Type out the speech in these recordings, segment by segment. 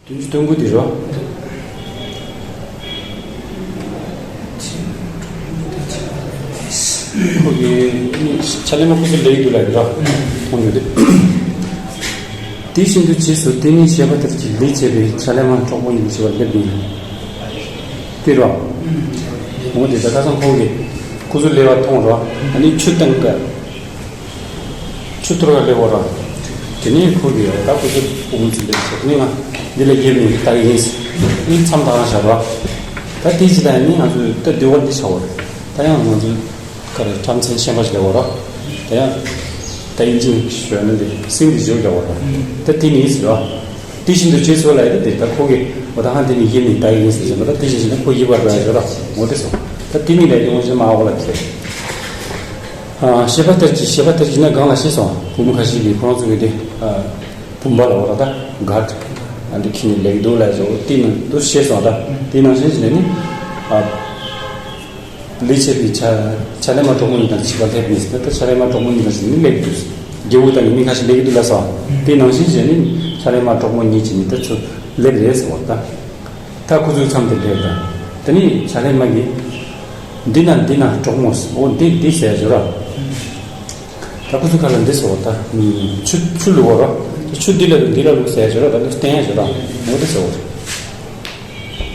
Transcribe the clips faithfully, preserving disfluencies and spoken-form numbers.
བདུན་ཅུ་དོན་དགུ་དེ་རོ། ཁོ་གི་ཕྱག་ལེན་མ་ཁོ་ཚོ་ལེགས་འདུག་ལབ་རོ། མཐོང་ཡོད་དེ། དེ་བཞིན་དུ་རྗེས་སུ་དེ་ནི་བཤད་པ་ལྟར་གྱི་ལས་བྱས་པའི་ཕྱག་ལེན་མ་གྲོགས་པོ་ཉིད་ཞེས་པ་སླེབས་ཡིན། དེ་རོ། འོ་དེ་ད་ཁ་སང་ཁོང་གིས་ཁོ་ཚོ་ལས་པ་མཐོང་རོ། ཨ་ནི་ཆུ་བཏང་ག་ཆུ་གཏོར་བ་ལས་བོ་ར། དེ་ནས་ཁོ་གིས་ད་ཁོ་ཚོ་བུ་མོ་ཚོ་ལས་བྱེད་ནི་ང་འདི་ལ་ཡེ་མི་ལྟ་གི་ཡིན། ཨིན་མཚམས་དང་བཞག་ར། ད་དེ་ཅི་ད་ནི་ང་ཚོས་ད་འདི་བ་འདི་བྱ་བ་ར། ད་ཡང་ང་ཚོས་ཀ་ར་ཁྲམ་ཚན་ཤན་པ་ཞིག་ལས་བོ་ར། ད་ཡང་ད་ཨིན་ཅིང་ཞོན་ནི་འདི་སིང་འདི་བཞོ་རྒྱག་བོ་ར། ད་དེ་ནི་ཟེར་ར། དེ་བཞིན་དུ་རྗེས་སུ་ལ་ཡི་དེ་ད་ཁོ་གིས་འོ་ད་ཧང་དེ་ནི་ཡེ་མི་ལྟ་གི་ཡིན་ཟེར་བྱས་ན་ད་དེ་བཞིན་བྱས་ན་ཁོ་ཡེ་བར་འགྲོ་ཡ་ཞོ་ར། འོ་དེ་སོ། ད་དེ་ནི་ལས་དེ་ངོ་ཤེས་མ་འོ་ལ་ཁྱེར། ཨ། བཤད་པ་ལྟར་གྱི་བཤད་པ་ལྟར་གྱི་ན་གང་ལ་ཤེས་སོང་། བུ་མོ་ཁ་ཤས་ཀྱིས་ཁོ་རང་ཚོ་གི་དེ། ཨ། བུམ་པ་ལ་འོ་ར་ད་གར། ཨ་འདི་ཁྱི་ནི་ལེགས་འདུག་ལ་ཟེར་འོ་དེ་ནང་དུ་ཤེས་སོང་ད། དེ་ནང་བཞིན་བྱས་ནས་ནི། ཨ། ལས་བྱེད་པའི་ཕྱག་ཕྱག་ལས་མ་གྲོགས་མོ་གཉིས་དང་བྱིས་པ་སླེབས་ནས་ཟེར་ན་ད་ཕྱག་ལས་མ་གྲོགས་མོ་གཉིས་དང་བྱིས་ནི་ལེགས་འདུག་རྒྱལ་པོ་དང་ནི་མི་ཁ་ཤས་ལེགས་འདུག་ལ་སོང་། དེ་ནང་བཞིན་བྱས་ནས་ཕྱག་ལས་མ་གྲོགས་མོ་གཉིས་ཀྱིས་ནི་ད་ཚུར་སླེབས་རེད་ཟེར་བ་ད། ད་ཁོ་ཚོའི་མཚམས་དེ་སླེབས་ད། དེ་ནི་ཕྱག་ལས་མ་གིས། འདི་ན་འདི་ན་གྲོགས་མོ་ཟེར་འོ་འདི་འདི་ཟེར་ཞོ་ར། ད་ཁོ་ཚོ་ཁ་ལ་འདི་ཟེར་བ་ད། ཆུ་ཆུ་ལུ་བ་ར། ཆུ་འདི་ལ་ལུ་འདི་ལ་ལུ་ཟེར་ཞོ་ར་ད་ལུ་བསྟན་ཞོ་ར། འོ་འདི་ཟེར་བ་ར།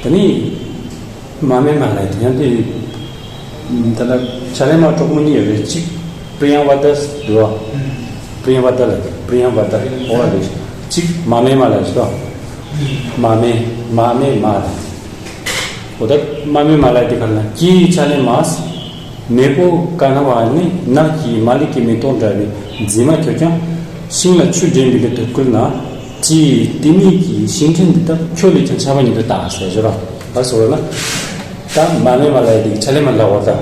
ད་ནི། མ་མེ་མ་ལ་དེ་ཡང་དེ། ད་ལྟ་ཕྱག་ལས་མ་གྲོགས་མོ་གཉིས་ཡོད་རེད་གཅིག་པྲི་ཡང་བ་ཏཱ་འདུག་པྲི་ཡང་བ་ཏཱ་ལ་པྲི་ཡང་བ་ཏཱ་འོ་ལ་རེད། གཅིག་མ་མེ་མ་ལ་ཞོ། མ་མེ་མ་མེ་མ་ལ། འོ་ད་མ་མེ་མ་ལ་དེ་ག་ལ་ཀྱི་ཕྱག་ལས་མ། མེས་པོ་ཀ་ན་བ་ནི་ནགས་ཀྱི་མ་ལི་ཀའི་མེ་ཏོག་འདྲ་བའི་མཛེས་མ་ཁྱོད་ཀྱང་། ཤིང་ལ་ཆུ་འདྲེན་པའི་སླད་དུ་བསྐུལ་ན། ཅི་དེ་ཉིད་ཀྱི་ཤིང་ཕྲན་འདི་དག་ཁྱོད་ལས་ཀྱང་འཆམ་པ་ཉིད་དུ་བལྟ་ཟེར་ཞོ་ར། ལ་སོགས་ལ་ན། ད་མ་མེ་མ་ལ་ཡ་དེ་ཕྱག་ལས་མ་ལ་བ་ད།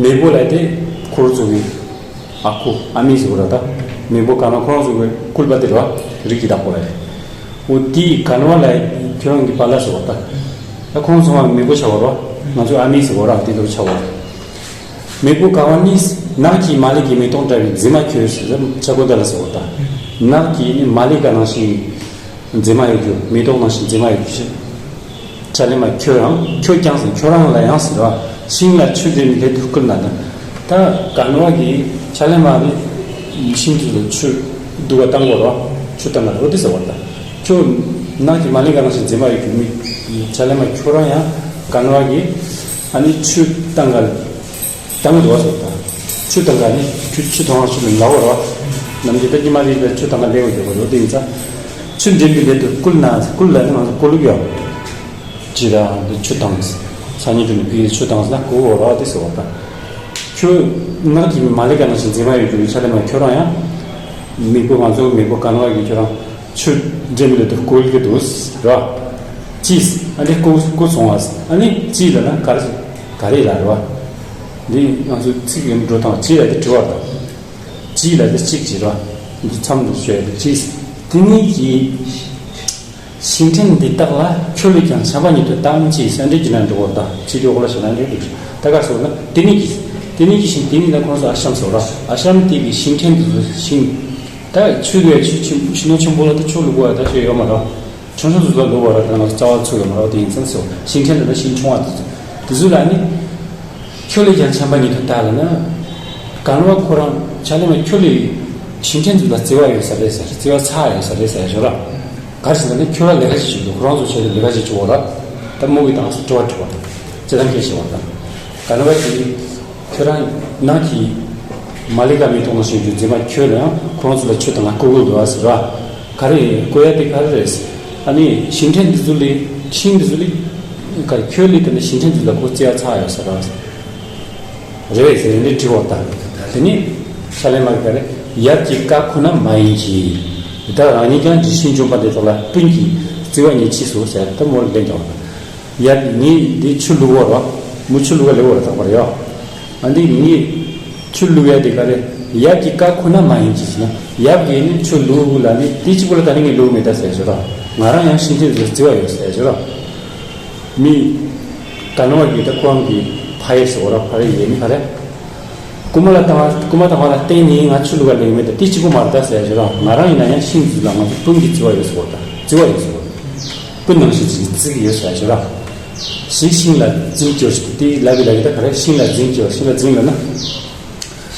མེས་པོ་ལ་དེ་འཁོར་ཚོ་གི་ཨ་ཁུ་ཨ་མེས་ཟེར་བ་ར་ད། མེས་པོ་ཀ་ན་ཁོ་རང་ཚོ་གི་བསྐུལ་པ་དེ་ར་རིགས་ཀྱི་བདག་པོ་ར། འོ་དེ་ཀ་ན་བ་ལ་ཁྱོད་རང་གི་པཱ་ལགས་ཟེར་བ་ད། ད་ཁོང་ཚོ་མ་མེས་པོ་ཆགས་པ་ར། ང་ཚོ་ཨ་མེས་ཟེར་བ་ར་དེ་འདྲ་ཆགས་པ་ར། མེས་པོ་ཀ་ན་བ་ནི་ནགས་ཀྱི་མ་ལི་ཀའི་མེ་ཏོག་འདྲ་བའི་མཛེས་མ་ཁྱོད་ཟེར་ཆ་གོ་ད་ལ་ཟེར་བ་ད། ནགས་ཀྱི་ནི་མ་ལི་ཀ་ནང་བཞིན་མཛེས་མ་ཡོད་རྒྱུ་མེ་ཏོག་ནང་བཞིན་མཛེས་མ་ཡོད་རྒྱུ་ཞེས། ཕྱག་ལས་མ་ཁྱོད་རང་ཁྱོད་ཀྱང་ཟེར་ཁྱོད་རང་ལ་ཡང་ཟེར་བ། ཤིང་ལ་ཆུ་འདྲེན་པའི་སླད་དུ་བསྐུལ་ན་ད། ད་ཀ་ན་བ་གི་ཕྱག་ལས་མ་ནི་ཤིང་དུ་ཆུ་བསྡུ་བ་བཏང་དགོས་རོ། ཆུ་བཏང་ན་རོ་དེ་ཟེར་བ་ད། ཁྱོད་ནགས་ཀྱི་མ་ལི་ཀ་ནང་བཞིན་མཛེས་མ་ཡོད་རྒྱུ་མི་ཕྱག་ལས་མ་ཁྱོད་རང་ཡང་ཀ་ན་བ་གི་ཨ་ནི་ཆུ་བཏང་ག་བཏང་འདུག་བ་ཟེར་ད། ཆུ་བཏང་ག་ནི་ཆུ་ཆུ་དང་ཆུ་ལ་ལ་བ་རོ། ནམ་རྒྱུན་ད་ཉི་མ་རེ་ལ་ཆུ་བཏང་ག་ལེ་བ་རྒྱུ་བ་རོ་དེ་ཡིན་ཙང་། ཆུ་འདྲེན་པའི་སླད་དུ་བསྐུལ་ན་བསྐུལ་ལ་ནི་ང་ཚོ་བསྐུལ་ལུགས་ཡོད། ཅི་ར་འདི་ཆུ་དང་། ས་ཉིན་དུ་ནི་བི་ཆུ་དང་ན་ཀུ་འོ་ར་དེ་ཟེར་བ་དང་། ཁྱོད་ནགས་ཀྱི་མ་ལི་ཀ་ནང་བཞིན་མཛེས་མ་ཡོད་རྒྱུ་ཡོད་ཆ་ལེ་མ་ཁྱོད་རང་ཡང་། མེས་པོ་ང་ཚོ་མེས་པོ་ཀ་ན་བ་གི་ཁྱོད་རང་ཆུ་འདྲེན་པའི་སླད་དུ་བསྐུལ་གྱི་འདུག་ར། ཅིས་ཨ་ནི་ཀུ་ཀུ་སོང་བ་ཨ་ནི་ཅི་ལ་ན་ག་རེ་ག་རེ་ལ་ར་བ། འདི་ང་ཚོ་ཚིག་ཡོད་འགྲོ་དང་ཅི་ལ་དེ་དྲི་བ་དང་། ཅི་ལ་དེ་གཅིག་ཅི་ར། འདི་མཚམས་འདི་བཤད་དེ་ཅིས་དེ་ཉིད་ཀྱི། ཤིང་ཕྲན་འདི་དག་ལ་ཁྱོད་ལས་ཀྱང་འཆམ་པ་ཉིད་དུ་བལྟའམ་ཅེས་སེམས་ཁྲལ་གྱིས་ན་འགྲོ་བར་གདའ། ཅི་སྟེ་འོག་ལ་ཞེ་ན་འགྲོ་འདུག་ད་ག་སོགས་ན་དེ་ཉིད་ཀྱིས། དེ་ཉིད་ཀྱི་ཤིང་དེ་ཉིད་ལ་ཁོང་ཚོ་ཨ་ཤམ་ཟེར་ར། ཨ་ཤམ་དེ་གི་ཤིང་ཕྲན་དེ་ཚོ་ཤིང་། ད་ཆུ་དེ་ཆུ་ཆེན་ཆུ་ནོར་ཆེན་པོ་ལ་ད་ཆུ་བླུག་པ་ད་ཆུ་ཡོད་མ་རེད། ཆུང་ཆུང་ཚོ་ལ་བླུག་པ་རེད་ད་ང་ཚོ་རྩ་བ་ཚུགས་ཡོད་མ་རེད་དེ་ཡིན་ཙང་ཟེར་ཤིང་ཕྲན་དེ་ད་ཤིང་ཆུང་བ་དེ་ཚོ་དེ་ཚོ་ལ་ནི། ཁྱོད་ལས་ཀྱང་འཆམ་པ་ཉིད་དུ་བལྟ་ལ་ན། ག་ན་བ་ཁོ་རང་ཕྱག་ལས་མ་ཁྱོད་ལས་ཤིང་ཕྲན་ཚོ་ལ་བརྩེ་བ་ཡོད་ས་རེད་ཟེར་བརྩེ་བ་ཚ་ཡོད་ས་རེད་ཟེར་ཞོར་ར། ག་རེ་ཟེར་ན་ཁྱོད་ལ་ལས་ཀ་ཞིག་བྱེད་དགོས་ཁོ་རང་ཚོ་བྱས་ཏེ་ལས་ཀ་ཞིག་བྱེད་དགོས་ར། ད་མོ་གི་དང་སུ་དྲི་བ་དྲི་བ་དང་། ཅི་དང་སྐད་ཆ་བ་དང་། ག་ན་བ་དེ་ཁྱོད་རང་ནང་གི་མ་ལི་ཀ་མེ་ཏོག་ནང་བཞིན་རྒྱུ་མཛེས་མ་ཁྱོད་ལ་ཡང་ཁོ་རང་ཚོ་ལ་ཆུ་དང་ང་ཀུ་ཀུ་འདུག་ཨ་ཟེར་ར། ག་རེ་ཀུ་ཡ་དེ་ག་རེ་རེད། ཨ་ནི་ཤིང་ཕྲན་འདི་ཚོ་ལས་ཤིང་འདི་ཚོ་ལས་ག་ཁྱོད་ལས་དེ་ནི་ཤིང་ཕྲན་འདི་ལ་ཁོ་བརྩེ་བ་ཚ་ཡོད་ཟེར་ར། རེད་ཟེར་ནས་དྲི་བ་དང་། དེ་ནི་ཤ་ལེ་མ་གི་ག་རེ་ཡབ་ཀྱི་བཀའ་ཁོ་ན་མ་ཡིན་གྱི། དེ་དག་རང་ཉིད་ཀྱང་འདྲིས་ཤིང་འཇོམས་པ་དེ་དག་ལ་སྤུན་གྱིས་བརྩེ་བ་ཉིད་མཆིས་སོ་ཟེར་ད་མོ་ལ་ལན་རྒྱག་པ་དང་། ཡབ་ངས་འདི་ཆུ་བླུག་བར་བ། མུ་ཆུ་བླུག་བ་ལེགས་བར་དག་པར་ཡོད། ཨ་འདི་ངས་ཆུ་བླུག་ཡ་དེ་ག་རེ་ཡབ་ཀྱི་བཀའ་ཁོ་ན་མ་ཡིན་གྱི་ཟེར་ན་ཡབ་ཀྱིས་ནི་ཆུ་བླུག་ལ་ནི་དེ་གཅིག་པོ་ལ་ད་ནི་ངས་བླུག་མེད་ད་ཟེར་ཞོར་ར། ང་རང་ཡང་ཤིང་ཆེན་ཟེར་བརྩེ་བ་ཡོད་ཟེར་ཞོར་ར། མི་ག་ནོ་བ་གི་ད་ཁོང་གི་ཕ་ཡེ་ཟེར་བ་ར་ཕ་རེ་ཡེ་ནི་ག་རེ། རྐུ་མ་ལ་བཏང་བ་རྐུ་མ་བཏང་བ་ལ་བརྟེན་ནས་ང་ཆུ་བླུག་ག་ལེགས་མེད་ད་དེ་གཅིག་པོ་མ་རེད་ད་ཟེར་ཞོར་ར། ང་རང་ཡིན་ན་ཡང་ཤིང་ཟེར་ལ་ང་ཚོ་སྤུན་གྱི་བརྩེ་བ་ཡོད་ཟེར་བ་ད་བརྩེ་བ་ཡོད་ཟེར་བ། སྤུ་ནང་བཞིན་ཅིག་བརྩི་གི་ཡོད་ཟེར་ཞོར་ར། ཞིང་ཤིང་ལ་འཛིན་སྐྱོར་ཞིག་དེ་ལབ་ཀྱི་ལབ་ཀྱི་ད་ག་རེ་ཤིང་ལ་འཛིན་སྐྱོར་ཤིང་ལ་འཛིན་ལབ་ན།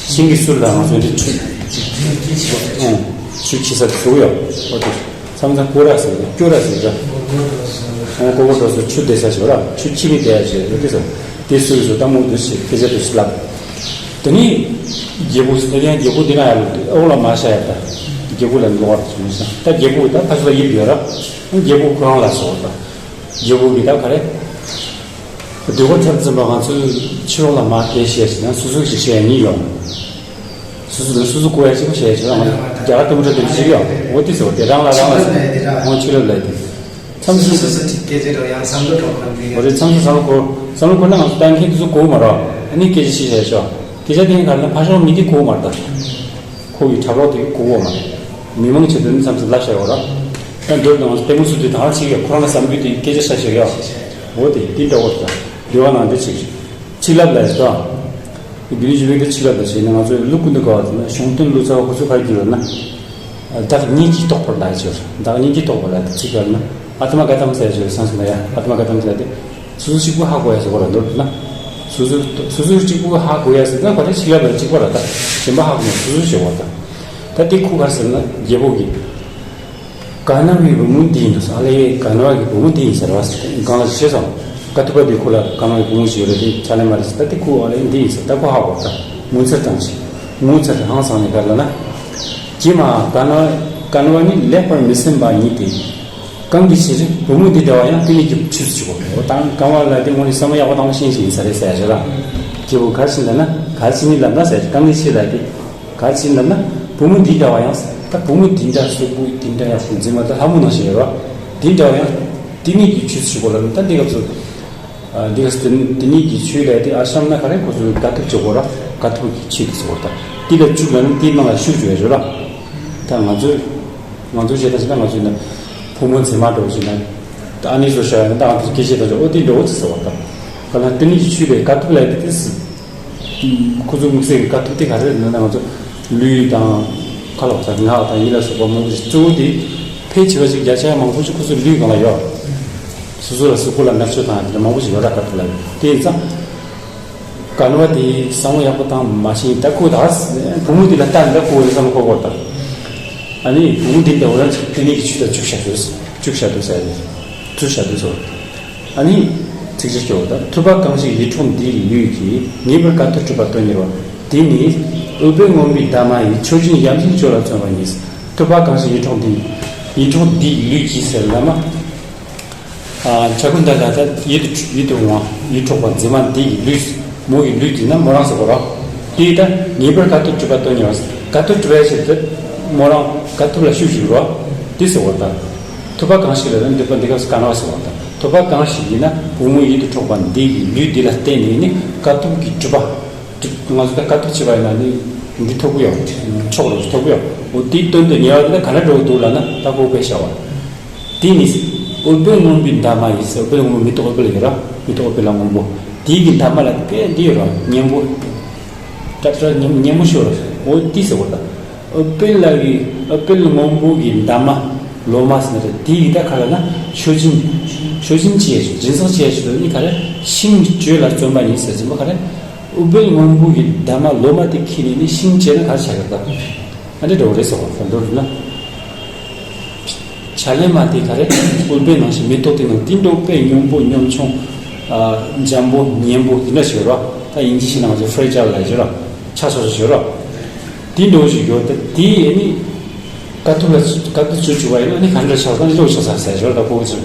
ཤིང་གི་ཟུར་ལ་ང་ཚོ་འདི་ཆུ། ཆུ་ཁྱི་ས་ཚུགས་ཡོད། འོ་དེ། མཚམས་མཚམས་ཀོ་ར་ཟེར་ཀྱོ་ར་ཟེར་ཀྱ། ཨོ་ཀོ་ཀོ་འགྲོ་སོ་ཆུ་བསྡད་ས་ཞོར་ར་ཆུ་ཁྱི་གི་བསྡད་ཡ་ཞོར་ཡོད་དེ་ཟེར། དེ་སུ་སུ་ད་མོ་དུ་ཞིག་སྐད་ཆ་དུ་ཞིག་ལབ། དེ་ནི། རྒྱལ་པོ་ད་ཡང་རྒྱལ་པོ་འདི་ན་ཡར་ལོག་སྟེ་ཨོ་ལ་མ་ཤ་ཡ་ད། རྒྱལ་པོ་ལ་འགྲོ་བར་བྱུང་ས་ད་རྒྱལ་པོ་ད་ཕ་ཤ་ལ་ཡིབ་ཡོད་ར། རྒྱལ་པོ་ཁོ་རང་ལ་སོགས་ད། རྒྱལ་པོ་གི་ད་ག་རེ། སྡོད་སྒོ་ཐེབས་ཙམ་པ་ང་ཚོའི་ཕྱི་ལོགས་ལ་མ་དེ་བཤད་ཟིན་ན་སོ་སོ་ཞིག་བཤད་ཡ་གཉིས་ཡོང་། སོ་སོ་ལ་སོ་སོ་གོ་ཡ་གཅིག་པོ་བཤད་ཡ་གཅིག་རང་རྒྱ་གར་ལྟ་བུ་འདྲ་དེ་འདྲ་ཞིག་ཡོང་འོ་དེ་ཟེར་བ་དེ་རང་ལ་རང་ལ་ཟེར་འོ་ཆོས་ལབ་ལ་དེ། མཚམས་སུ་སོ་སོ་སོ་ཅིག་སྐད་ཆ་རོ་ཡང་བསམ་བློ་གཏོང་གང་དེ་འོ་རེད་མཚམས་སུ་བསམ་བློ་འཁོར་བསམ་བློ་འཁོར་ན་ང་ཚོ་ལྟ་མཁན་དེ་ཚོ་གོ་མ་རོགས་ཨ་ནི་སྐད་ཆ་ཤེས་བྱ་ཤོག་སྐད་ཆ་དེ་ག་ལ་ཕ་ཤོག་མི་དེ་གོ་མ་རེད་ད། ཁོ་གི་གྲྭ་ལོག་དེ་གི་གོ་བོ་མ་རེད། མི་མང་ཆེ་དོན་མཚམས་སུ་ལབ་བྱ་བ་ར། ད་མདོར་དང་ལྟད་མོ་སུ་དུས་དང་ར་ཅིག་ཡོད་ཁོ་རང་ལ་བསམ་རྒྱུ་དེ་སྐད་ཆ་ཤ་ཤེས་ཡོད། འོ་དེ་དེ་འདྲ་བོ་རེད་ད། འདི་བ་ནང་དེ་ཅིག་ཆིག་ལབ་ལ་ཡོད་ད། དེ་བི་ལི་ཇི་བེང་གི་ཆིག་ལབ་ལ་བྱས་ན་ང་ཚོའི་ལུགས་ཀུན་ཏུ་དགའ་བ་དེ་ན་གཞུང་དོན་ལུགས་ཚ་བ་ཁོ་ཚོས་ག་རེ་བགྱིས་ཡོད་ན། བདག་ཉིད་ཀྱིས་རྟོགས་པར་ལ་ཡོད་བདག་ཉིད་ཀྱིས་རྟོགས་པར་ལ་ཡོད་ཚིག་ག་རེ་ན་ཨ་ཏི་མ་ག་ཏམ་ཟེར་ཡོད་སང་སང་ལ་ཡ་ཨ་ཏི་མ་ག་ཏམ་ཟེར་ཏེ། སོ་སོ་གཅིག་པུ་ཧ་གོ་ཡ་ཟེར་བ་ར་འདོད་ན། སོ་སོ་སོ་སོ་གཅིག་པུ་ཧ་གོ་ཡ་ཟེར་ན་ག་རེ་ཆིག་ལབ་ལ་གཅིག་པ་ར་ད། གཞན་པ་ཧ་གོ་ན་སོ་སོ་ཞེས་བ་ད། ད་དེ་ཁུ་གར་ཟེར་ན་རྒྱལ་པོ་གི། ག་ན་བའི་བུ་མོ་འདི་ཡིན་དུ་ས་ཨ་ལེ་ག་ན་བ་གི་བུ་མོ་འདི་ཡིན་ཟེར་བ་ཟེར་གང་ལ་ཤེས་སོང་། ཀ་ཐུ་པ་འདི་ཁུ་ལ་ག་ན་བའི་བུ་མོ་ཞིག་ཡོད་རེད་དེ་ཆ་ལེ་མ་རེད་ཟེར་ད་དེ་ཁུ་ཨ་ལེ་འདི་ཡིན་ཟེར་ད་ཁུ་ཧ་གོ་ད། ངུ་ཚར་དང་ཞིག་ངུ་ཚར་ཧང་སང་ནས་ག་ལ་ན། ཀྱེ་མ་ག་ན་བ་ག་ན་བ་ནི་ལེགས་པར་མི་སེམས་པ་ཉིད་དེ། གང་གི་ཕྱིར་བུ་མོ་འདི་འདྲ་བ་ཡང་ཏིང་ངེ་གི་ཆོས་སུ་གོ། འོ་དང་གང་བ་ལ་དེ་ངོ་ནི་བསམ་བློ་ཡག་པོ་བཏང་ཤེས་ཤིང་ས་རེ་ཟེར་ཞེ་ར། སྐྱེ་བོ་གར་ཕྱིན་ལ་ན་གར་ཕྱིན་ནི་ལབ་ན་ཟེར་གང་གི་ཕྱིར་ལ་དེ། གར་ཕྱིན་ལབ་ན་བུ་མོ་འདི་འདྲ་བ་ཡང་ད་བུ་མོ་འདི་འདྲ་གཟུགས་པོ་འདི་འདྲ་ཡག་པོ་འཛིན་མ་ད་ལྷ་མོ་ནང་བཞིན་ཡོད་ར། འདི་འདྲ་བ་ཡང་ཏིང་ངེ་གི་ཆོས་སུ་གོ་ལ་ན་ད་འདི་སྐབས་སུ། འདི་ག་དེ་ནི་གི་ཆོས་ལས་དེ་ཨ་ཤམ་ན་ག་རེ་ཁོ་ཚོའི་དགའ་ཐུབ་ཅོ་གོ་ར་དགའ་ཐུབ་ཀྱི་ཆོས་དེ་ཟེར་བ་དང་དེ་ལ་བཅུག་ལ་ནི་དེའི་ནང་ལ་ཤུགས་ཅོ་ཡ་ཞོ་ར། ད་ང་ཚོས་ང་ཚོས་བྱས་ད་ཟེར་ན་ང་ཚོས་ན་བུ་མོ་མཛེས་མ་འགྲོ་བཞིན་ན་ད་ཨ་ནི་བཟོ་བྱ་ཡ་ན་ད་ང་ཚོས་སྐད་ཆ་ད་ཅོ་ཨོ་དེ་འགྲོ་འོ་ཚེ་ཟེར་བ་དང་ག་ལ་དེ་ནི་གི་ཆོས་ལས་དགའ་ཐུབ་ལས་དེ་དེ་སྲིད། ཁོ་ཚོ་དམིགས་བསལ་གྱི་དཀའ་ཐུབ་དེ་ག་རེ་རེད་ན་ང་ཚོ་ལུས་དང་ཁ་ལག་དང་ངག་དང་ཡིད་ལ་སོགས་པ་མང་པོ་ཞིག་གཙོ་བོ་དེ་ཕལ་ཆེ་བ་ཞིག་བརྒྱ་ཆ་མང་པོ་ཞིག་ཁོ་ཚོ་ལུས་སྒང་ལ་ཡོད། སོ་སོ་ལ་སོག་པོ་ལ་མནར་གཅོད་དང་དེ་འདྲ་མང་པོ་ཞིག་ཡོད་ར་དཀའ་ཐུབ་ལ་ཡོད་དེ་ཡིན་ཙང་། ག་ནོ་བ་དེ་བསམ་བློ་ཡག་པོ་བཏང་མ་ཤེས་ད་ཁོ་ད་བུ་མོ་དེ་ལ་ལྟ་འདྲ་ཁོ་བོ་བསམ་ཁོ་བོ་དང་། ཨ་ནི་བུ་མོ་དེ་འདྲ་བོ་ལ་ཕན་ནི་གི་ཆུ་དང་བཅུག་བྱ་དུས་བཅུག་བྱ་དུས་ཟེར་བཅུག་བྱ་དུས་ཟེར། ཨ་ནི། ཚིག་གཅིག་སྐྱོར་དང་ཐུབ་པ་གང་ཞིག་ཡིད་འཕྲོག་འདི་ཡི་ལུས་ཀྱིས་ངེས་པར་དཀའ་ཐུབ་སྒྲུབ་པ་དོན་གཉེར་བ། དེ་ནི་ཨུཏྤལ་སྔོན་པོའི་འདབ་མ་ཡིས་མཆོད་སྦྱིན་ཡམ་ཤིང་བཅོས་ལ་བརྩོན་པ་ཉིད། ཐུབ་པ་གང་ཞིག་ཡིད་འཕྲོག་འདི་ཡིད་འཕྲོག་འདི་ཡི་ལུས་ཀྱིས་ཟེར་ལ་མ། ཆ་ཀུན་ད་ལ་ད་ཡིད་དུ་ཡིད་དུ་འོང་བ་ཡིད་འཕྲོག་པ་མཛེས་མ་འདི་ཡི་ལུས་མོ་ཡི་ལུས་ཀྱིས་ན་མོ་རང་སོགས་པ་རོ། དེ་ད་ངེས་པར་དཀའ་ཐུབ་སྒྲུབ་པ་དོན་གཉེར་བ་དཀའ་ཐུབ་སྒྲུབ་པའི་ཕྱིར་དུ་མོ་རང་དཀའ་ཐུབ་ལ་ཤུགས་ཞུགས་རོ། དེ་ཟེར་བ་དང་། ཐུབ་པ་གང་ཞིག་ལ་ནི་འདོད་པ་འདི་སྐབས་སུ་ག་ན་བ་ཟེར་བ་དང་ཐུབ་པ་གང་ཞིག་ཡིན་ན་བུ་མོ་ཡིད་དུ་འཕྲོག་པ་འདི་ཡི་ལུས་འདི་ལ་བརྟེན་ནས་ནི་དཀའ་ཐུབ་ཀྱི་སྒྲུབ་པ། ང་ཚོ་ད་དཀའ་ཐུབ་བྱེད་པ་ཡིན་ན་ནི་འདི་ཐོབ་ཀྱི་ཡོད། མཆོག་རོ་ཐོབ་ཀྱི་ཡོད། འོ་དེའི་དོན་དུ་ཉེ་བ་འདི་ལ་ག་འདྲ་འགྲོ་གི་འདུག་ལབ་ན་ད་ཁོ་དཔེ་བྱ་བ། དེ་ནི་ཨུཏྤལ་སྔོན་པོའི་འདབ་མ་ཡིས་ཟེར་ཨུཏྤལ་སྔོན་པོ་མེ་ཏོག་ཨུཏྤལ་ཡོད་ར་མེ་ཏོག་ཨུཏྤལ་ལ་སྔོན་པོ། དེའི་གི་འདབ་མ་ལ་དཔེ་འདི་ཡོད་ར་སྙན་པོ། ཏྲ་ཏྲ་སྙན་སྙན་པོ་ཤོར་ར་འོ་དེ་ཟེར་བ་དང་། ཨུཏྤལ་ལ་གི་ཨུཏྤལ་སྔོན་པོ་གི་འདབ་མ་ལོ་མ་ཟེར་ན་རེད་དེ་ཡི་ད་ག་རེ་ན་མཆོད་སྦྱིན། མཆོད་སྦྱིན་ཅི་ཡ་ཞུ་སྦྱིན་སྲེག་ཅི་ཡ་ཞུ་ལ་ནི་ག་རེ་ཤིང་གི་བཅོས་ལ་བརྩོན་པ་ཉིད་ཟེར་ཟིན་པ་ག་རེ། ཨུཏྤལ་སྔོན་པོ་གི་འདབ་མ་ལོ་མ་དེ་ཁྱེར་ནས་ནི་ཤིང་བཅད་ན་ག་རེ་བྱ་གི་ད། ཨ་འདྲ་འདྲ་བོ་རེད་ཟེར་བ་ད་མདོར་བསྡུ་ན། ཆ་ལེ་མ་དེ་ག་རེ་ཨུཏྤལ་ནང་བཞིན་མེ་ཏོག་དེ་ནང་དེ་འདྲ་དཔེ་སྙོམས་པོ་སྙོམས་ཆུང་། འཇམ་པོ་ཉན་པོ་དེ་འདྲ་ཞིག་ཡོད་ར་ད་ཨིན་ཇི་ཞིག་ནང་བཞིན་ཕྲེ་ཇལ་ལ་ཞིག་ར་ཆ་སོ་སོ་ཞིག་ཡོད་ར། དེ་འདྲ་བོ་ཞིག་ཡོད་ད་དེ་ནི། དཀའ་ཐུབ་ལ་དཀའ་ཐུབ་བཅོས་བཅུག་པ་ཡིན་ན་ནི་ག་འདྲ་ཆགས་ད་ནི་ལོག་ཆགས་ས་ཟེར་ཞོར་ད་ཁོ་ཚོས་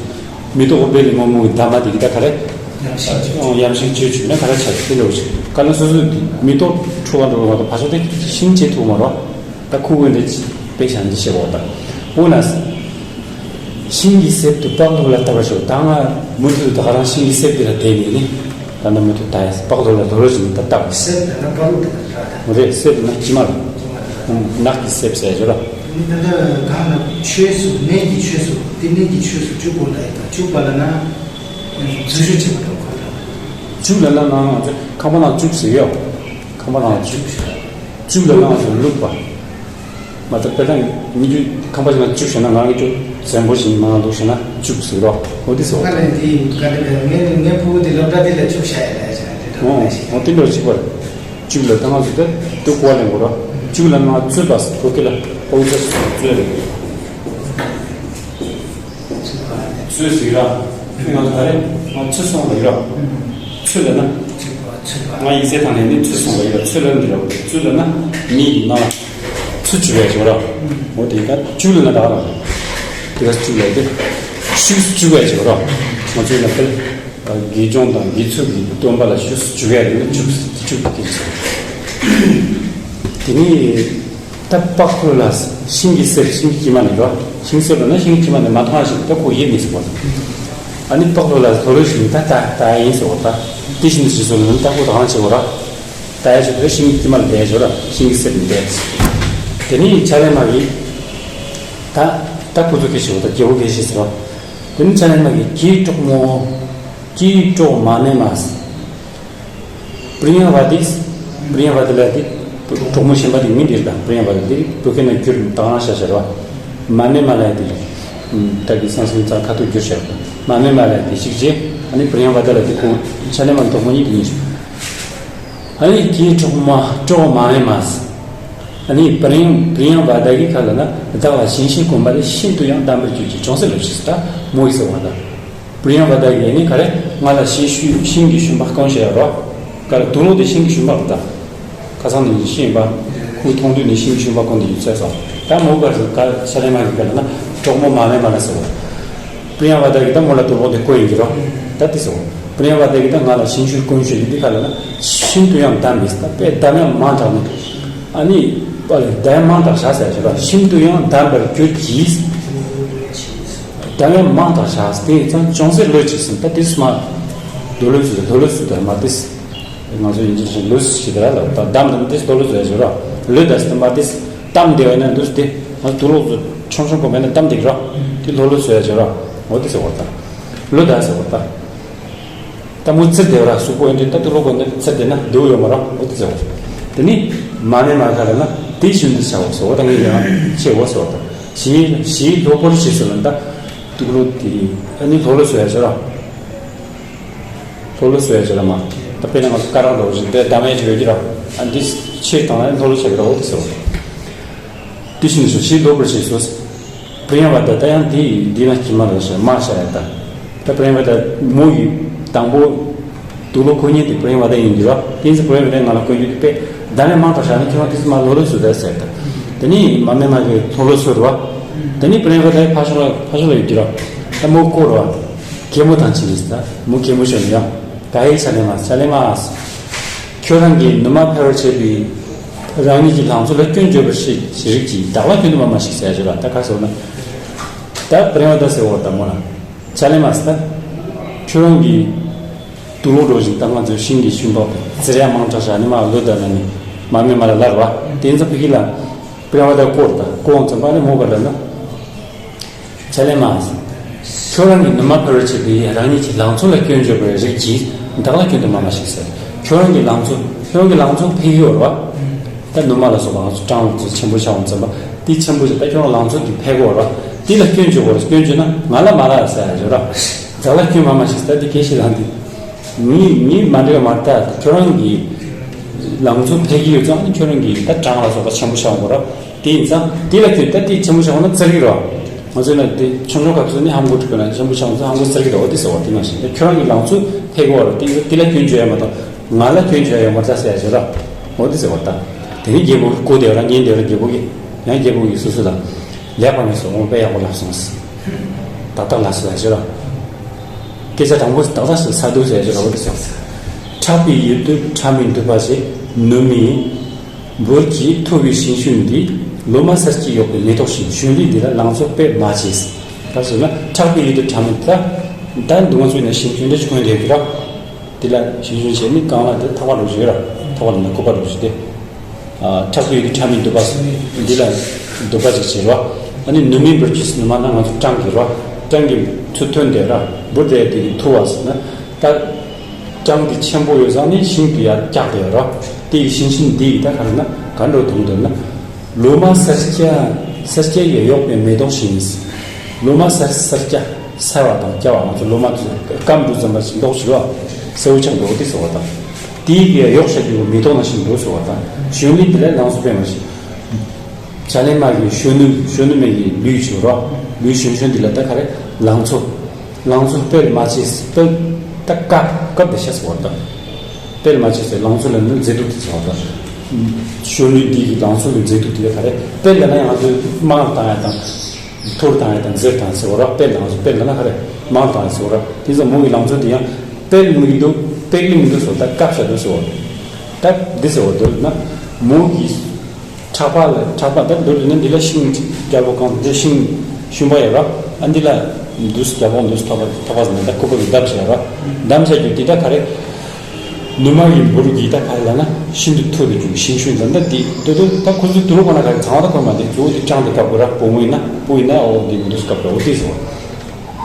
མེ་ཏོག་ཨུཏྤལ་སྔོན་མོའི་འདབ་མ་དེ་གི་ད་ག་རེ། ཡམ་ཤིང་བཅོས་བཅུག་ན་ག་རེ་ཆགས་དེ་ལོག་ཆགས་ག་ན་སོ་སོ་དེ་མེ་ཏོག་འཁྲུ་བ་འགྲོ་བ་དང་བ་ཤོ་དེ་ཤིང་བཅད་ཐུབ་མ་རོ། ད་ཁོ་བོས་འདི་དཔེ་བཞག་འདི་བཤད་པ་དང་འོ་ན། ཤིང་གི་གསེབ་ཏུ་སྤགས་ལྷུག་ལ་ལྟ་བར་ཤོག་ད་ང་མུ་མཐུད་དུ་ད་ག་རང་ཤིང་གི་གསེབ་དེ་ལ་བསྡད་ནས་ནི། ད་ནི་མུ་མཐུད་ད་ཡ་སྤགས་ལྷུག་ལ་རྡོ་རོ་བཞིན་ད་ལྟ་བར། གསེབ་དེ་ན་སྤགས་ལྷུག་དེ་ལ་ལྟ་ད། རེད་གསེབ་ན་ཕྱི་མ་ལ། ཕྱི་མ་ལ་ལྟ། ནགས་ཀྱི་གསེབ་ཟེར་གྱི་ར། ནི་ད་ལྟ་གང་ལ་ཆོས་སུ་གནས་ཀྱི་ཆོས་སུ་དེ་གནས་ཀྱི་ཆོས་སུ་བཅུག་དགོས་ལ་ཡིན་ད་བཅུག་པ་ལ་ན། འཛུལ་ཞུགས་བྱེད་པ་དང་ཁོ་ལ། བཅུག་ལ་ན་ན་ང་ཚོ་ཁང་པ་ནང་བཅུག་ཟེར་ཡོད། ཁང་པ་ནང་བཅུག་ཟེར། བཅུག་ལ་ན་ང་ཚོ་བླུགས་པ། མ་ད་དཔེ་དང་ཉིན་རྒྱུ་ཁང་པ་ཞིག་ན་བཅུག་བྱས་ན་ང་རང་གི་བཅུག་བཙན་པོ་ཞིག་མང་འདུག་ཞེ་ན་བཅུག་ཟེར་རོ། འོ་དེ་ཟེར་བ། ཁ་ལན་དེ་ག་དེ་ལ་ངའི་ངའི་ཕྲུ་གུ་དེ་སློབ་གྲྭ་དེ་ལ་བཅུག་བྱ་ཡ་ལ་བྱ་དེ་འདྲ་ཨོ་ལ་ཞིག་འོ་དེ་འདྲ་གཅིག་པར་བཅུག་ལ་ད་ང་ཚོ་དེ་དུ་གོ་ལེན་གོ་རོ། བཅུག་ལ་ང་ཚོས་པ་ཁོ་ཁེ་ལ་ཁོང་ཚོས་ཚོས་རེད། ཚོས་ཟིག་ར། ང་ཚོ་ད་རེ་ང་ཚོས་སོང་ལ་ཡོད་ར། ཚོས་ལ་ན། ང་ཡིག་ཚད་ཐང་ནས་ནི་ཚོས་སོང་ལ་ཡོད་ར། ཚོས་ལ་འདི་ར། ཚོས་ལ་ན་མི་ཡི་ནང་ཚུར་བཅུག་ཡ་ཞོར་ར། འོ་དེ་ག་བཅུག་ལ་ན་ད་ར། དེ་ག་བཅུག་ལ་དེ་ཤུགས་སུ་བཅུག་ཡ་ཞོར་ར། ང་ཚོའི་ལ་ཕེལ་དགེ་སྦྱོང་དང་དགེ་ཚུལ་གྱི་སྟོན་པ་ལ་ཤུགས་སུ་བཅུག་ཡ་དེ་ནི་བཅུག་བཅུག་དེ་ཞོར། དེ་ནི་ད་པགས་ལོ་ལ་ཤིང་གི་གསེབ་ཤིང་གི་དཀྱིལ་མ་ནས་ར། ཤིང་གསེབ་ལ་ན་ཤིང་གི་དཀྱིལ་མ་ནས་མ་མཐོང་བ་ཞིག་ད་ཁོ་ཡེ་མི་སྲིད་པ་དང་། ཨ་ནི་པགས་ལོ་ལ་ལྷོ་ལྷོ་ཞིག་ད་ད་ད་ཡིན་ཟེར་བ་ད། དེ་བཞིན་དུ་ཞིག་སོང་ན་ད་ཁོ་ད་གང་བྱེད་བ་ར། ད་ཡ་ཞིག་ད་ཤིང་གི་དཀྱིལ་མ་ལ་བསྡད་ཞོར་ར། ཤིང་གི་གསེབ་ནས་བསྡད། དེ་ནི་ཕྱག་ལེན་མ་གི་ད་ད་ཁོ་ཚོ་སྐད་ཆ་བ་ད་རྒྱལ་པོ་སྐད་ཆ་ཟེར་བ། དེ་ནི་ཕྱག་ལེན་མ་གི་གྱི་གྲོགས་མོ། གྱི་གྲོགས་མ་ནེ་མ། པྲི་ཡ་བ་དིས། པྲི་ཡ་བ་དི་ལ་དེ་གྲོགས་མོ་གཞན་པ་དེ་མི་འདིར་དང་པྲི་ཡ་བ་དི་དེ་བོད་སྐད་ནང་བསྒྱུར་དང་ཤ་ཤ་ར། མ་ནེ་མ་ལ་དེ། ད་གི་སང་སིང་ཙང་ཁ་ཐུག་བསྒྱུར་ཤ་ར། མ་ནེ་མ་ལ་དེ་ཞིག་རྗེས་ཨ་ནི་པྲི་ཡ་བ་དི་ལ་དེ་ཁོ་ཆ་ནེ་མ་གྲོགས་མོ་གཉིས་དེ་གཉིས་ཤོག་ཨ་ནི་དེའི་གྲོགས་མ་གྲོགས་མ་ནེ་མ། ཨ་ནི་པྲི་ཡ་པྲི་ཡ་བ་དི་གི་ཁ་ལ་ན་བདག་ལ་ཞིང་ཤིང་གོམས་པ་དེ་ཤིན་ཏུ་ཡང་དམ་པར་གྱུར་ཅིག་ཅུང་ཟད་ལོས་ཤིག་ད་མོ་ཡི་ཟེར་བ་ད། པྲི་ཡ་བ་དི་ཡིས་ནི་ག་རེ་ང་ལ་ཤིང་ཤུ་ཤིང་གི་ཤུན་པགས་སྐོང་བྱེད་ཡ་རོ། ག་རེ་དུག་ལོག་དེ་ཤིང་གི་ཤུན་པགས་རེད་ད། ཁ་སང་ནས་ཤིང་པ། ཁོས་མཐོང་དུས་ནས་ཤིང་གི་ཤུན་པགས་སྐོང་དེ་ཡོད་ཚད་སོང་། ད་མོ་ག་རེ་ཟེར་ག་ཆ་ལེ་མ་གི་ག་ལ་ན་གྲོགས་མོ་མ་ལེ་མ་ལ་ཟེར་བ། པྲི་ཡ་བ་དི་གིས་ད་མོ་ལ་དུག་ལོག་དེ་བསྐོས་ཡིན་གྱི་རོ། ད་དེ་ཟེར་བ། པྲི་ཡ་བ་དི་གིས་ད་ང་ལ་ཤིང་ཤུན་སྐོང་བྱེད་ཀྱི་འདི་ག་ལ་ན་ཤིན་ཏུ་ཡང་དམ་པས་ད་དཔེ་དམ་ཡང་མང་དྲགས་ནས། ཨ་ནི། ཨ་ནི་དམ་མང་དྲགས་བཞག་ཟེར་ཞེས་པ་ཤིན་ཏུ་ཡང་དམ་པར་གྱུར་གྱིས། དམ་ཡང་མང་དྲགས་བཞག་དེ་ཙང་ཅུང་ཟད་ལོས་ཅིག་ཟིན་ད་དེ་སུ་མ། དོ་ལོས་སུ་དོ་ལོས་སུ་དར་མ་དེ། ང་ཚོ་ཡིན་གཅིག་བཞིན་ལོས་སུ་ཞིག་དར་ལ་ད་དམ་དང་དེ་དོ་ལོས་སུ་ཡ་ཞོར་ར། ལོས་དར་སུ་དར་མ་དེ། གཏམ་བདེ་བ་ན་འདུས་ཏེ། ང་ཚོ་དུག་ལོག་ཚོ་ཆུང་ཆུང་གོ་མེད་ན་གཏམ་བདེ་གི་ར། དེ་ལོ་ལོས་སུ་ཡ་ཞོར་ར། འོ་དེ་ཟེར་བ་ད། ལོས་དར་ཟེར་བ་ད། ད་མོ་ཙིར་དེ་བ་ར་སུ་གོ་ཡིན་དེ་ད་དུ་ལོ་གོ་ནི་ཙིར་དེ་ན་དེའུ་ཡོད་མ་ར་འོ་དེ་ཟེར་བ། དེ་ནི་མ་ནེ་མ་ག་ར་ན་དེ་བཞིན་དུ་བྱ་བ་ཟེར་བ་ད་ངས་ཡང་ཆེ་བོ་ཟེར་བ་ད། ཞི་ཞི་ལྷོད་པོར་བྱེད་ཟེར་ན་ད་དུག་ལོ་དེ་ཨ་ནི་ལྷོ་ལོ་སུ་ཡ་ཟེར་ར། ལྷོ་ལོ་སུ་ཡ་ཟེར་ར་མ། ད་དཔེར་ན་ང་ཚོ་ཀ་རག་འགྲོ་བཞིན་དེ་ད་མེད་ཅིག་ཡོད་ཀྱི་ར། ཨ་འདི་ཕྱིར་བཏང་ན་ལྷོ་ལོ་ཆགས་ཀྱི་ར་འོ་དེ་ཟེར་བ། དེ་བཞིན་དུ་ཞི་ལྷོད་པོར་བྱེད་ཟེར། པྲི་ཡ་བ་ཏ་ད་ཡང་དེ་ཡི་འདི་ན་ཁྱི་མ་ལ་ཞེས་མ་བྱ་ཡ་ད། ད་པྲི་ཡ་བ་ཏ་མོ་ཡི་དང་པོ། དུག་ལོག་ཁོ་གཉིས་དེ་པྲི་ཡ་བ་ཏ་ཡིན་གྱི་ར། དེ་ཚེ་པྲི་ཡ་བ་ཏ་ང་ལ་ཁོ་གཉིས་དེ་དཔེ་ད་ནས་མང་དྲགས་བྱ་ནི་ཁྱི་མ་དེ་ཚེ་མ་ལྷོ་ལོ་སུ་ད་ཟེར་ད། དེ་ནི་མ་མེད་མ་གི་ལྷོ་ལོ་སུ་ར་བ། དེ་ནི་པྲི་ཡ་བ་ཏ་ཡི་ཕ་ཤོ་ལ་ཕ་ཤོ་ལ་ཡོད་ཀྱི་ར། ད་མོ་ཀོ་ར་བ། གད་མོ་དང་ཆི་ལིས་ད་མོ་གད་མོ་ཤོར་ནི་ཡ། ད་ཧེ་ཆ་ལེ་མ་ཆ་ལེ་མ། ཁྱོད་རང་གིས་ནུ་མ་འཕེལ་བར་བྱེད་པའི་རང་ཉིད་ཀྱི་ལང་ཚོ་ལ་སྐྱོན་བརྗོད་པར་བྱེད་ཅིག་རིགས་ཀྱིས་བདག་ལ་སྐྱོན་དུ་མ་སྨྲ་ཞིག་ཟེར་ཞུ་ལ་ད་ག་ཟེར་ན། ད་པྲེང་བ་ད་ཟེར་བ་ད་མོ་ལ། ཆ་ལེ་མ་ཟེར་ད། ཁྱོད་རང་གིས་དུག་ལོག་འགྲོ་བཞིན་ད་ང་ཚོའི་ཤིང་གི་ཤུན་པགས་ཙིར་ཡ་མང་དྲགས་བཞག་ནི་མ་ལོ་ད་ན་ནི་མ་མེད་མ་ལ་ལར་བ་དེ་ཚོ་ཕི་གི་ལ། པྲེང་བ་ད་སྐོར་ད་སྐོར་ཙམ་པ་ནི་མོ་ག་ལ་ན། ཆ་ལེ་མ། ཁྱོད་རང་གིས་ནུ་མ་འཕེལ་བར་བྱེད་པའི་རང་ཉིད་ཀྱི་ལང་ཚོ་ལ་སྐྱོན་བརྗོད་པའི་རིགས་ཀྱིས་བདག་ལ་སྐྱོན་དུ་མ་སྨྲ་ཞིག་ཟེར། ཁྱོད་རང་གི་ལང་ཚོ་ཁྱོད་རང་གི་ལང་ཚོ་འཕེལ་གྱི་ཡོད་རེད་བ། ད་ནུ་མ་ལ་སོགས་པ་ང་ཚོ་སྤྲང་བོ་ཚོ་ཆེན་པོ་ཆགས་འོང་ཙམ་པ་དེ་ཆེན་པོ་ཞིག་ད་ཁྱོད་རང་ལང་ཚོ་དེ་འཕེལ་གྱི་ཡོད་རེད་བ། དེ་ལ་སྐྱོན་བརྗོད་དགོས་རེད། སྐྱོན་བརྗོད་ན་ང་ལ་མ་ལ་ཟེར་ཡ་ཡོད་རེད། བདག་ལ་སྐྱོན་མ་སྨྲ་ཞིག་ཟེར་དེ་གལ་ཆེ་ལ་འདི། ངའི་ངའི་མ་འདྲེས་མ་ལྟ་ཁྱོད་རང་གི་ལང་ཚོ་འཕེལ་གྱི་ཡོད་ཙང་ཁྱོད་རང་གི་ད་སྤྲང་ལ་སོགས་པ་ཆེན་པོ་ཆགས་འོང་གི་རེད་བ། དེ་ཡིན་ཙང་དེ་ལ་ཁྱོད་ད་དེ་ཆེན་པོ་ཆགས་ན་ཙིར་གི་རོ། ང་ཚོས་ན་དེ་ཆུང་ཆུང་སྐབས་སུ་ནི་ཧམ་གོ་ཐུབ་ན་ཆེན་པོ་ཆགས་ན་ཧམ་གོ་ཙིར་གི་རོ། འོ་དེ་ཟེར་བ་དེ་ནང་བཞིན་དེ་ཁྱོད་རང་གི་ལང་ཚོ་འཕེལ་གི་བ་རོ། དེ་དེ་ལ་སྐྱོན་བརྗོད་ཡ་མ་གཏོགས་ང་ལ་སྐྱོན་བརྗོད་ཡ་ཡོད་མ་རེད་ཟེར་ཡ་ཞིག་རོ། འོ་དེ་ཟེར་བ་ད། དེ་ནི་རྒྱལ་པོ་གི་གོ་བདེ་བ་ར་ཉན་བདེ་བ་ར་རྒྱལ་པོ་གི་ཡང་རྒྱལ་པོ་གི་སོ་སོ་ལ་ལེགས་པར་ངེས་སོ་འོང་དཔེ་ཡག་པོ་ལབ་སོང་ཟེར། ཏག་ཏག་ལ་སོ་ཡ་ཞིག་རོ། སྐད་ཆ་དང་པོ་ཏག་ཏག་ཞིག་ས་དུ་ཟེར་ཞིག་རོ། འོ་དེ་ཟེར་བ། ཕྲག་པའི་ཡུལ་དུ་ཕྲ་མི་འདུས་པ་ཞིག་ནུ་མའི་འབུར་གྱིས་ཐོ་བའི་ཤིང་ཤུན་འདི། ལོ་མ་སར་སྐྱེས་གཡོགས་པའི་མེ་ཏོག་བཞིན། ཤུན་རིས་འདི་ལ་ལང་ཚོ་དཔེ་མ་བྱེད། ད་ཟེར་ན་ཕྲག་པའི་ཡུལ་དུ་ཕྲ་མི་ད། ད་འདུག་ང་ཚོའི་ནང་ཤིང་ཤུན་འདི་ཅི་གོན་བསྡད་ཀྱི་ར། དེ་ལ་ཤིང་ཤུན་བྱས་ནི་རྐང་ལག་དེ་ཐག་པ་འགྲོ་བཞིན་ར། ཐག་པ་ལ་ན་སྐུད་པ་འགྲོ་བཞིན་ཏེ། ཕྲག་པའི་ཡུལ་དུ་ཕྲ་མི་འདུས་པ་འདི་ལ་འདུས་པ་ཅིག་བྱེད་ར། ཨ་ནི་ནུ་མའི་འབུར་གྱིས་ནུ་མ་ན་ང་ཚོ་སྤྲང་གི་ར། སྤྲང་གི་ཚུར་ཐོན་ཏེ་ར། འབུར་དེ་དེ་གི་ཐུ་བ་ཟེར་ན་ད། སྤྲང་དེ་ཆེན་པོ་ཡོད་ཙང་ནི་ཤིང་དུ་ཡར་བཀྱགས་ཏེ་ར། དེ་ཡི་ཤིང་ཤུན་འདི་ཡི་ད་ག་རེ་ན་ག་འགྲོ་དུང་དུ་ན། ལོ་མ་སར་སྐྱེས་སར་སྐྱེས་ཡོད་གཡོགས་པའི་མེ་ཏོག་བཞིན། ལོ་མ་སར་སར་སྐྱ་སར་བ་དང་སྐྱ་བ། ང་ཚོ་ལོ་མ་དེ་སྐམ་འགྲོ་ཙམ་པ་ཞིག་མདོག་ཞིག་ལ་སེར་པོ་ཆགས་འགྲོ་དེ་ཟེར་བ་དང་། དེའི་གི་གཡོག་བྱ་རྒྱུ་མེ་ཏོག་ནང་བཞིན་འགྲོ་ཟེར་བ་དང་། གཞོན་ལུས་དེ་ལ་ལང་ཚོ་པད་མ་ཞིག་བྱ་ལེན་མ་གི་གཞོན་ནུ་གཞོན་ནུ་མའི་གི་ལུས་ཞིག་རོ། ལུས་གཞོན་གཞོན་དེ་ལ་ད་ག་རེ་ལང་ཚོ། ལང་ཚོ་སྤེལ་མ་བྱས་སྤེལ་ད་སྐབས་སྐབས་དེ་ཤ་ཟེར་བ་དང་། སྤེལ་མ་བྱས་སེ་ལང་ཚོ་ལ་ནི་མཛེས་སྡུག་དེ་ཟེར་བ་དང་། གཞོན་ནུ་འདི་གི་ལང་ཚོ་གི་མཛེས་སྡུག་དེ་ལ་ག་རེ་སྤེལ་ལ་ན་ཡང་ང་ཚོས་དམར་བཏང་ཡ་དང་། ཐུར་དང་ཡ་དང་འཛེར་དང་ཟེར་བ་ར། སྤེལ་དང་སྤེལ་ལ་ན་ཧ་རེ་མང་དང་ཟེར་བ་ར། དེ་ཚོ་མོ་གི་ལང་ཚོ་དེ་ཡང་སྤེལ་མི་འདུག་སྤེལ་མི་འདུག་ཟེར་བ་ད་སྐབས་ཤ་འདུག་ཟེར་བ། ད་འདི་ཟེར་བ་འདུག་ན་མོ་གི་ཁྲག་པ་ལ་ཁྲག་པ་ད་འདུག་ན་འདི་ལ་ཤིང་རྒྱལ་པོ་གང་འདི་ཤིང་ཤུན་པ་ཡ་ར། ཨ་འདི་ལ་འདུག་རྒྱལ་པོ་འདུག་ཐོག་པ་ཐོག་པ་ཟེར་ན་ད་ཁུ་པ་གི་འདབ་ཤ་ཡ་ར། འདམ་ཤ་རྒྱུ་དེ་ད་ག་རེ། ནུ་མ་ཡི་འབུར་གྱིས་ད་ག་རེ་ལབ་ན་ཤིན་ཏུ་མཐུ་དུ་འཇུག་ཤིང་ཤུན་ཙམ་ད་འདི་འདུག་འདུག་ད་ཁོ་ཚོའི་དུ་རུ་ཁོ་ན་ག་རེ་ཚང་བ་ད་ཁོ་མ་འདི་གཙོ་བོ་དེ་སྤྲང་དེ་སྐབས་གོ་ར་བུ་མོ་ཡིན་ན་བུ་ཡིན་ན་འོ་འདི་མི་འདུག་སྐབས་ལ་འོ་དེ་ཟེར་བ།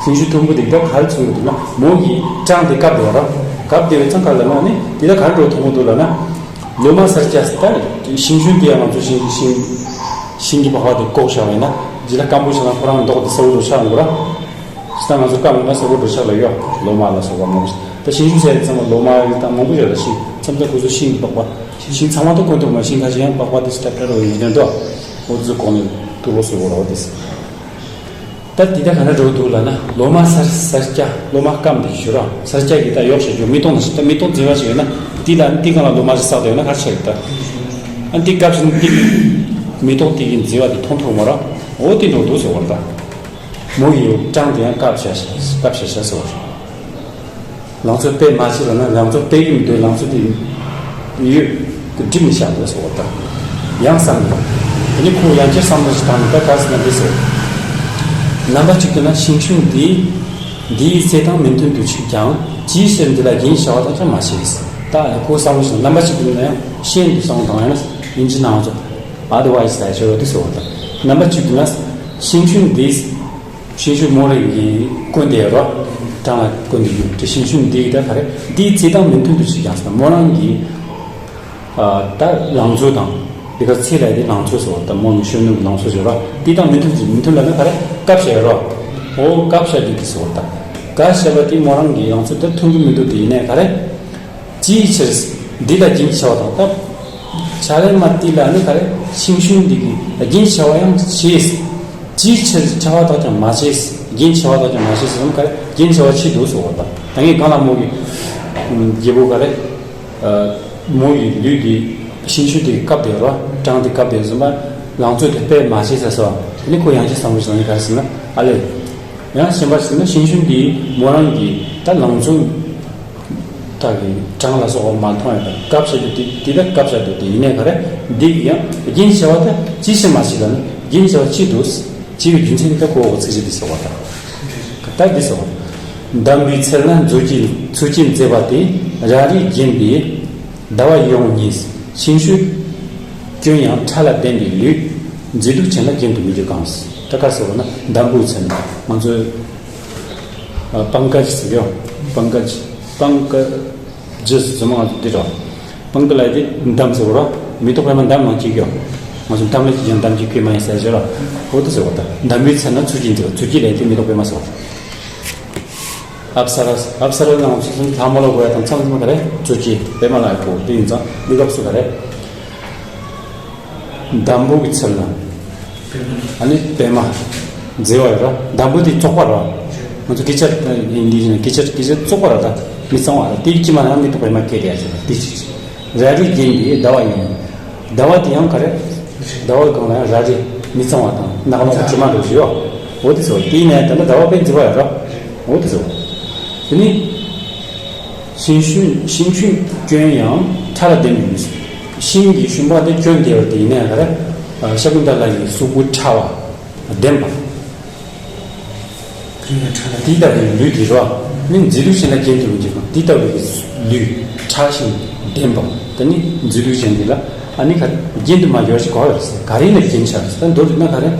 ཤིང་ཤུན་མཐུ་འབུར་དེ་ད་ག་རེ་ཚུགས་འདུག་ན་མོ་ཡིས་སྤྲང་དེ་སྐབས་དེ་ར་སྐབས་དེ་བས་ཙང་ག་རེ་ལབ་ན་ནི་དེ་ད་ག་རེ་འགྲོ་ཐུང་མོ་འདུག་ལབ་ན། ལོ་མ་སར་སྐྱ་ད་ཤིང་ཤུན་དེ་ཡང་ང་ཚོ་ཤིང་ཤིང་ཤིང་གི་པགས་པ་དེ་བཀོག་བཞག་པ་ཡིན་ན་ཇི་ལ་སྐམ་པོ་ཞིག་ན་ཁོ་རང་མདོག་དེ་སེར་པོ་འགྲོ་ཆགས་འགྲོ་ར། ད་ང་ཚོ་སྐབས་ཡིན་ན་སེར་པོ་འགྲོ་ཆགས་ལ་ཡོད་ལོ་མ་ལ་སོགས་པ་མང་པོ་ཞིག་ད་ཤིང་ཤུན་ཟེར་ཙམ་ལོ་མ་ཡིན་ད་མང་པོ་ཡོད་ལ་ཤིང་མཚམས་མཚམས་ཁོ་ཚོ་ཤིང་གི་པགས་པ་ཤིང་ཚང་མ་ད་གོན་ཐུབ་མ་ཤིང་ཁ་ཤས་ཡང་པགས་པ་དེ་ཚོ་ད་ཕྲ་རོ་ཡིན་ནས་འདུག་འོ་དེ་ཚོ་གོང་ནས་དུ་རོ་སོ་གོ་ར་འོ་དེ་ཟེར། ད་འདི་ད་ག་འདྲ་འགྲོ་འདུག་ལབ་ན་ལོ་མ་སར་སར་སྐྱ་ལོ་མ་སྐམ་དེ་ཞུ་ར་སར་སྐྱ་གི་ད་གཡོག་བྱེད་རྒྱུ་མེ་ཏོག་ནང་བཞིན་ད་མེ་ཏོག་འཛིན་པ་ཞིག་ཡོད་ན་དེ་ལ་དེ་གང་ལ་ལོ་མ་ཞིག་བསགས་ཏེ་ཡོད་ན་ག་རེ་ཆགས་ཡོད་ད། ཨ་འདི་སྐབས་ཤིག་འདི་མེ་ཏོག་དེ་གི་འཛིན་པ་དེ་མཐོང་ཐུབ་མ་ར། འོ་དེ་འགྲོ་འདུག་ཟེར་བ་རེད་ད། མོ་ཡི་སྤྲང་དེ་ཡང་སྐབས་ཤ་སྐབས་ཤ་ཤ་ཟེར་བ་རེད། ལང་ཚོ་སྤེལ་མ་བྱེད་ལ་ན་ལང་ཚོ་སྤེལ་གྱི་མི་འདུག་ལང་ཚོ་དེ་ཡོད་དེ་སྒྲིབ་ནས་བཞག་འདུག་ཟེར་བ་དང་། ཡང་བསམ་ཡོད། དེ་ནི་ཁོ་ཡང་བསྐྱར་བསམ་བློ་ཞིག་བཏང་ནས་ད་ག་ཟེར་ན་འདི་ཟེར། རྣམ་པ་གཅིག་ཏུ་ན་ཤིང་ཤུན་འདི་འདིའི་ཚེ་དང་མི་མཐུན་དུ་ཆུད་ཀྱང་ཅིའི་ཕྱིར་འདི་ལ་རྒྱན་བྱ་བ་དག་ཀྱང་མ་བྱས། ད་ཁོ་བསམ་བློ་ཞིག་རྣམ་པ་གཅིག་ཏུ་ན་ཡང་ཤིན་ཏུ་བསམ་བློ་བཏང་ཡང་ན་ཡིན་གཅིག་ན་ང་ཚོ་ཨ་དི་ཝའི་སི་ལ་ཞོར་དུ་ཟེར་བ་དང་རྣམ་པ་གཅིག་ཏུ་ན་ཤིང་ཤུན་འདི། ཤིང་ཤུན་མོ་རང་གི་སྐུ་འདི་རོ། གྲངས་ལ་སྐུ་འདི་ཡོད་དེ་ཤིང་ཤུན་འདི་ད་ག་རེ་འདིའི་ཚེ་དང་མི་མཐུན་དུ་ཆུད་ཀྱང་ཟེར་ན་མོ་རང་གི་ཨ་ད་ལང་ཚོ་དང་འདི་ག་ཚེ་ལ་དེ་ལང་ཚོ་ཟེར་བ་ད་མོ་ནི་གཞོན་ནུ་ལང་ཚོ་ཟེར་བ་འདི་དང་མི་མཐུན་ཟེར་མི་མཐུན་ལ་ན་ག་རེ་སྐབས་ཤ་རོ། འོ་སྐབས་ཤ་རྒྱུ་དེ་ཟེར་བ་ད་སྐབས་ཤ་བ་དེ་མོ་རང་གི་ལང་ཚོ་ད་མཐུན་གི་མི་འདུག་དེ་ཡིན་ནའི་ག་རེ། ཅིའི་ཕྱིར། འདི་ལ་རྒྱན་བྱ་བ་དང་སྟབས། བྱ་ལེན་མ་འདི་ལ་ནི་ག་རེ་ཤིང་ཤུན་འདི་གི་རྒྱན་བྱ་བ་ཡང་བྱས། ཅིའི་ཕྱིར་བྱ་བ་དག་ཀྱང་མ་བྱས། རྒྱན་བྱ་བ་དག་ཀྱང་མ་བྱས་ཟེར་ན་ག་རེ་རྒྱན་བྱ་བ་ཅི་འདུག་ཟེར་བ་དང་ད་ངས་གང་ལ་མོ་གི་རྒྱལ་པོ་ག་རེ་མོ་ཡི་ལུས་འདི་ཤིང་ཤུན་འདི་སྐབས་དེ་རོ་གྲངས་འདི་སྐབས་དེ་བཟུང་བ་ལང་ཚོ་དེ་དཔེ་མ་བྱས་ཟེར་སོ། དེ་ནི་ཁོ་ཡང་ཅི་བསམ་བློ་བྱས་ནས་ག་རེ་ཟེར་ན་ཨ་ལས། ཡང་གཞན་པ་ཟེར་ན་ཤིང་ཤུན་འདི་མོ་རང་གི་ད་ལང་ཚོ། ད་གི་གྲངས་ལ་སོགས་པ་མ་མཐོང་ཡང་སྐབས་ཤ་རྒྱུ་དེ་དེ་ད་སྐབས་ཤ་རྒྱུ་དེ་ཡིན་ནའི་ག་རེ་འདི་ཡང་རྒྱན་བྱ་བ་ད་ཅི་ཕྱིར་མ་བྱས་ལ་ནི་རྒྱན་བྱ་བ་ཅི་འདུག་ཅི་བའི་རྒྱུ་མཚན་ད་གོ་འོ་ཚིག་གཞི་འདི་ཟེར་བ་ད་ད་འདི་ཟེར་བ། འདམ་བུའི་ཚལ་ན་མཛོད་ཀྱི་མཚོ་སྐྱེས་མཛེས་པ་དེ་ར་རིས་བརྒྱན་པའི་ཟླ་བ་ཡོངས་ཉིད་ཤིང་ཤུན་སྐྱོན་ཡང་ཕྲ་ལ་ལྡན་པའི་ལུས་མཛེས་སྡུག་ཅན་ལ་རྒྱན་དུ་མི་འགྱུར་གང་། ད་ག་ཟེར་བ་ན་འདམ་བུའི་ཚལ་ན་ང་ཚོས། པང་ཀ་ཇི་ཟེར་གྱི་ཡོད། པང་ཀ་ཇི། པང་ཀ་ཇི་ཟེར་མ་ང་ཚོ་འདི་རོ། པང་ཀ་ལ་དེ་འདམ་ཟེར་བ་རོ། མེ་ཏོག་པད་མ་འདམ་ནང་གཅིག་ཡོད། ང་ཚོ་འདམ་ལ་གཅིག་ཀྱང་འདམ་གྱི་ཁོས་མ་ཡིན་ཟེར་བྱས་རོ། འོ་དེ་ཟེར་བ་དང་འདམ་བུའི་ཚལ་ན་མཚོ་སྐྱེས་མཛེས་པ་མཚོ་སྐྱེས་ལ་དེ་མེ་ཏོག་པད་མ་ཟེར་བ། ཨབ་ས་ར། ཨབ་ས་ར་ནང་ཚོ་ཚོ་ལྷ་མོ་ལ་གོ་ཡ་དང་མཚམས་མཚམས་ག་རེ་མཚོ་སྐྱེས་པད་མ་ལ་གོ་དེ་ཡིན་ཙང་འདི་སྐབས་སུ་ག་རེ། འདམ་བུ་གི་ཚལ་ན། ཨ་ནི་པད་མ། མཛེས་པ་ཡོད་ར། འདམ་བུ་དེ་བཙོག་པ་ར། ང་ཚོ་སྐད་ཆ་ཡིན་འདི་བཞིན་སྐད་ཆ་སྐད་ཆ་བཙོག་པ་ར་ད། མི་གཙང་བ་ར་དེའི་དཀྱིལ་མ་ན་མེ་ཏོག་པད་མ་སྐྱེས་ཡ་ཟེར་བ་དེ་ཅིག་ར་རིས་བརྒྱན་པའི་ཟླ་བ་ཡིན། ཟླ་བ་དེ་ཡང་ག་རེ། ཟླ་བ་གང་ལ་ཡང་ར་རིས་མི་གཙང་བ་དང་ནག་ནོག་དྲི་མ་འདྲ་ཞིག་ཡོད། འོ་དེ་ཚོ་དེའི་ནས་ད་ནི་ཟླ་བ་དཔེ་མཛེས་པ་ཡོད་ར། འོ་དེ་ཚོ། དེ་ནི། ཤིང་ཤུན་ཤིང་ཤུན་སྐྱོན་ཡང་ཕྲ་ལ་ལྡན་པའི་ལུས། ཤིང་གི་ཤུན་པ་དེ་སྐྱོན་ལྡན་པ་དེ་ཡིན་ནའི་ག་རེ། ཤ་ཀུན་ཏ་ལ་ཡི་གཟུགས་པོ་ཕྲ་བ། ལྡན་པ། དེ་ལྟ་བུའི་ལུས་འདི་རོ། ནི་མཛེས་སྡུག་ཅན་ལ་རྒྱན་དུ་མི་འཇུག་གམ། དེ་ལྟ་བུའི་ལུས་ཕྲ་ཞིང་ལྡན་པ། དེ་ནི་མཛེས་སྡུག་ཅན་འདི་ལ་ཨ་ནི་ག་རྒྱན་དུ་མ་འགྱུར་བ་ཞིག་གོ་བར་ཟེར་ག་རེ་ལ་རྒྱན་ཆགས་ཟེར་ད་མདོར་བསྡུས་ན་ག་རེ།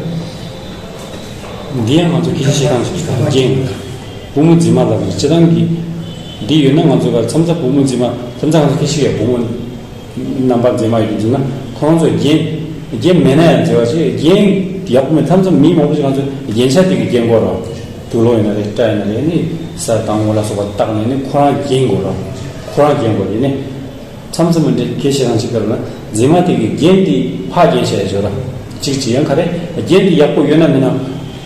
འདི་ཡང་ང་ཚོ་སྐད་ཆ་བཤད་སྟངས་ཤིག་རྒྱན། བུ་མོ་མཛེས་མ་ལ་ནི་སྤྱི་བཏང་གི། འདི་ཡོད་ན་ང་ཚོ་ག་མཚམས་མཚམས་བུ་མོ་མཛེས་མ་མཚམས་མཚམས་ང་ཚོ་སྐད་ཆ་བཤད་ཡ་བུ་མོ། རྣམ་པ་མཛེས་མ་ཡོད་འདུག་ན་ཁོང་ཚོ་རྒྱན། རྒྱན་མེད་ན་ཡང་མཛེས་པ་ཞིག་རྒྱན། ཡག་པོ་མེད། མཚམས་མཚམས་མི་མང་པོ་ཞིག་ང་ཚོ་རྒྱན་ཆ་དེ་གི་རྒྱན་དགོས་ར། དུག་ལོག་ཡིན་ན་རེད། སྐྲ་ཡིན་ན་རེད། ནི་ས་དང་པོ་ལ་སོགས་པ་བཏགས་ནས་ནི་ཁོ་རང་རྒྱན་དགོས་ར། ཁོ་རང་རྒྱན་དགོས་དེ་ནི། མཚམས་མཚམས་མི་འདྲ་གལ་ཆེ་རང་ཅིག་ལྟར་ན་མཛེས་མ་དེ་གི་རྒྱན་དེ་ཕར་རྒྱན་བྱས་ཡོད་ར། གཅིག་གཅིག་ཡང་ག་རེ། རྒྱན་དེ་ཡག་པོ་ཡོད་ན་མེད་ན།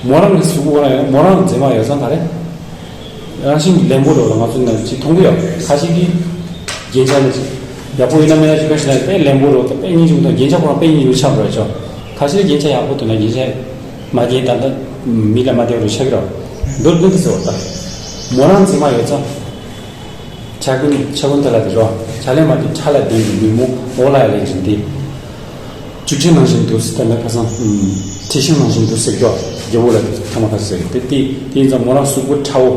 མོ་རང་གི་གཟུགས་པོ་རང་ཡང་མོ་རང་མཛེས་མ་ཡོད་ཙང་ག་རེ། རང་བཞིན་གྱི་ལེན་པོ་རོ་ལ་ང་ཚོ་ནང་ཅིག་མཐོང་གི་ཡོད། ཁ་ཤས་ཀྱིས་རྒྱན་ཆ་ནི་ཅིག་ཡག་པོ་ཡོད་ན་མེད་ན་ཅིག་ག་ཞིག་ན་དཔེ་ལེན་པོ་རོ་དང་དཔེ་སྙིང་རྗེ་མོ་དང་རྒྱན་ཆ་ཁོ་རང་དཔེ་སྙིང་རྗེ་མོ་ཆགས་འགྲོ་ཡ་ཆོག་ཁ་ཤས་རྒྱན་ཆ་ཡག་པོ་ཐོན་ན་རྒྱན་ཆ་མ་རྒྱན་ད་ལྟ་མི་ལ་མ་བདེ་བ་རུ་ཆགས་ཀྱི་རོ། མདོར་བསྡུས་ཏེ་ཟེར་བ་ལྟར། མོ་རང་མཛེས་མ་ཡོད་ཙང་། ཕྱག་རྒྱུན་ཕྱག་རྒྱུན་དེ་ལ་དེ་རོ། ཕྱག་ལེན་མ་དེ་ཁྲ་ལ་ལྡན་པའི་མི་མོ་འོག་ལ་ཡ་ལེན་ཅིང་དེ། བཅུད་ཆེན་ནང་བཞིན་དུ་ཟེར་ན་ཁ་སང་། ཁྲི་ཤིང་ནང་བཞིན་དུ་ཟེར་རྒྱུ། རྒྱལ་པོ་ལ་ཐ་མ་ཁ་ཟེར་དེ་དེ་དེ་ཡིན་ཙང་མོ་རང་གཟུགས་པོ་ཁྲ་བོ།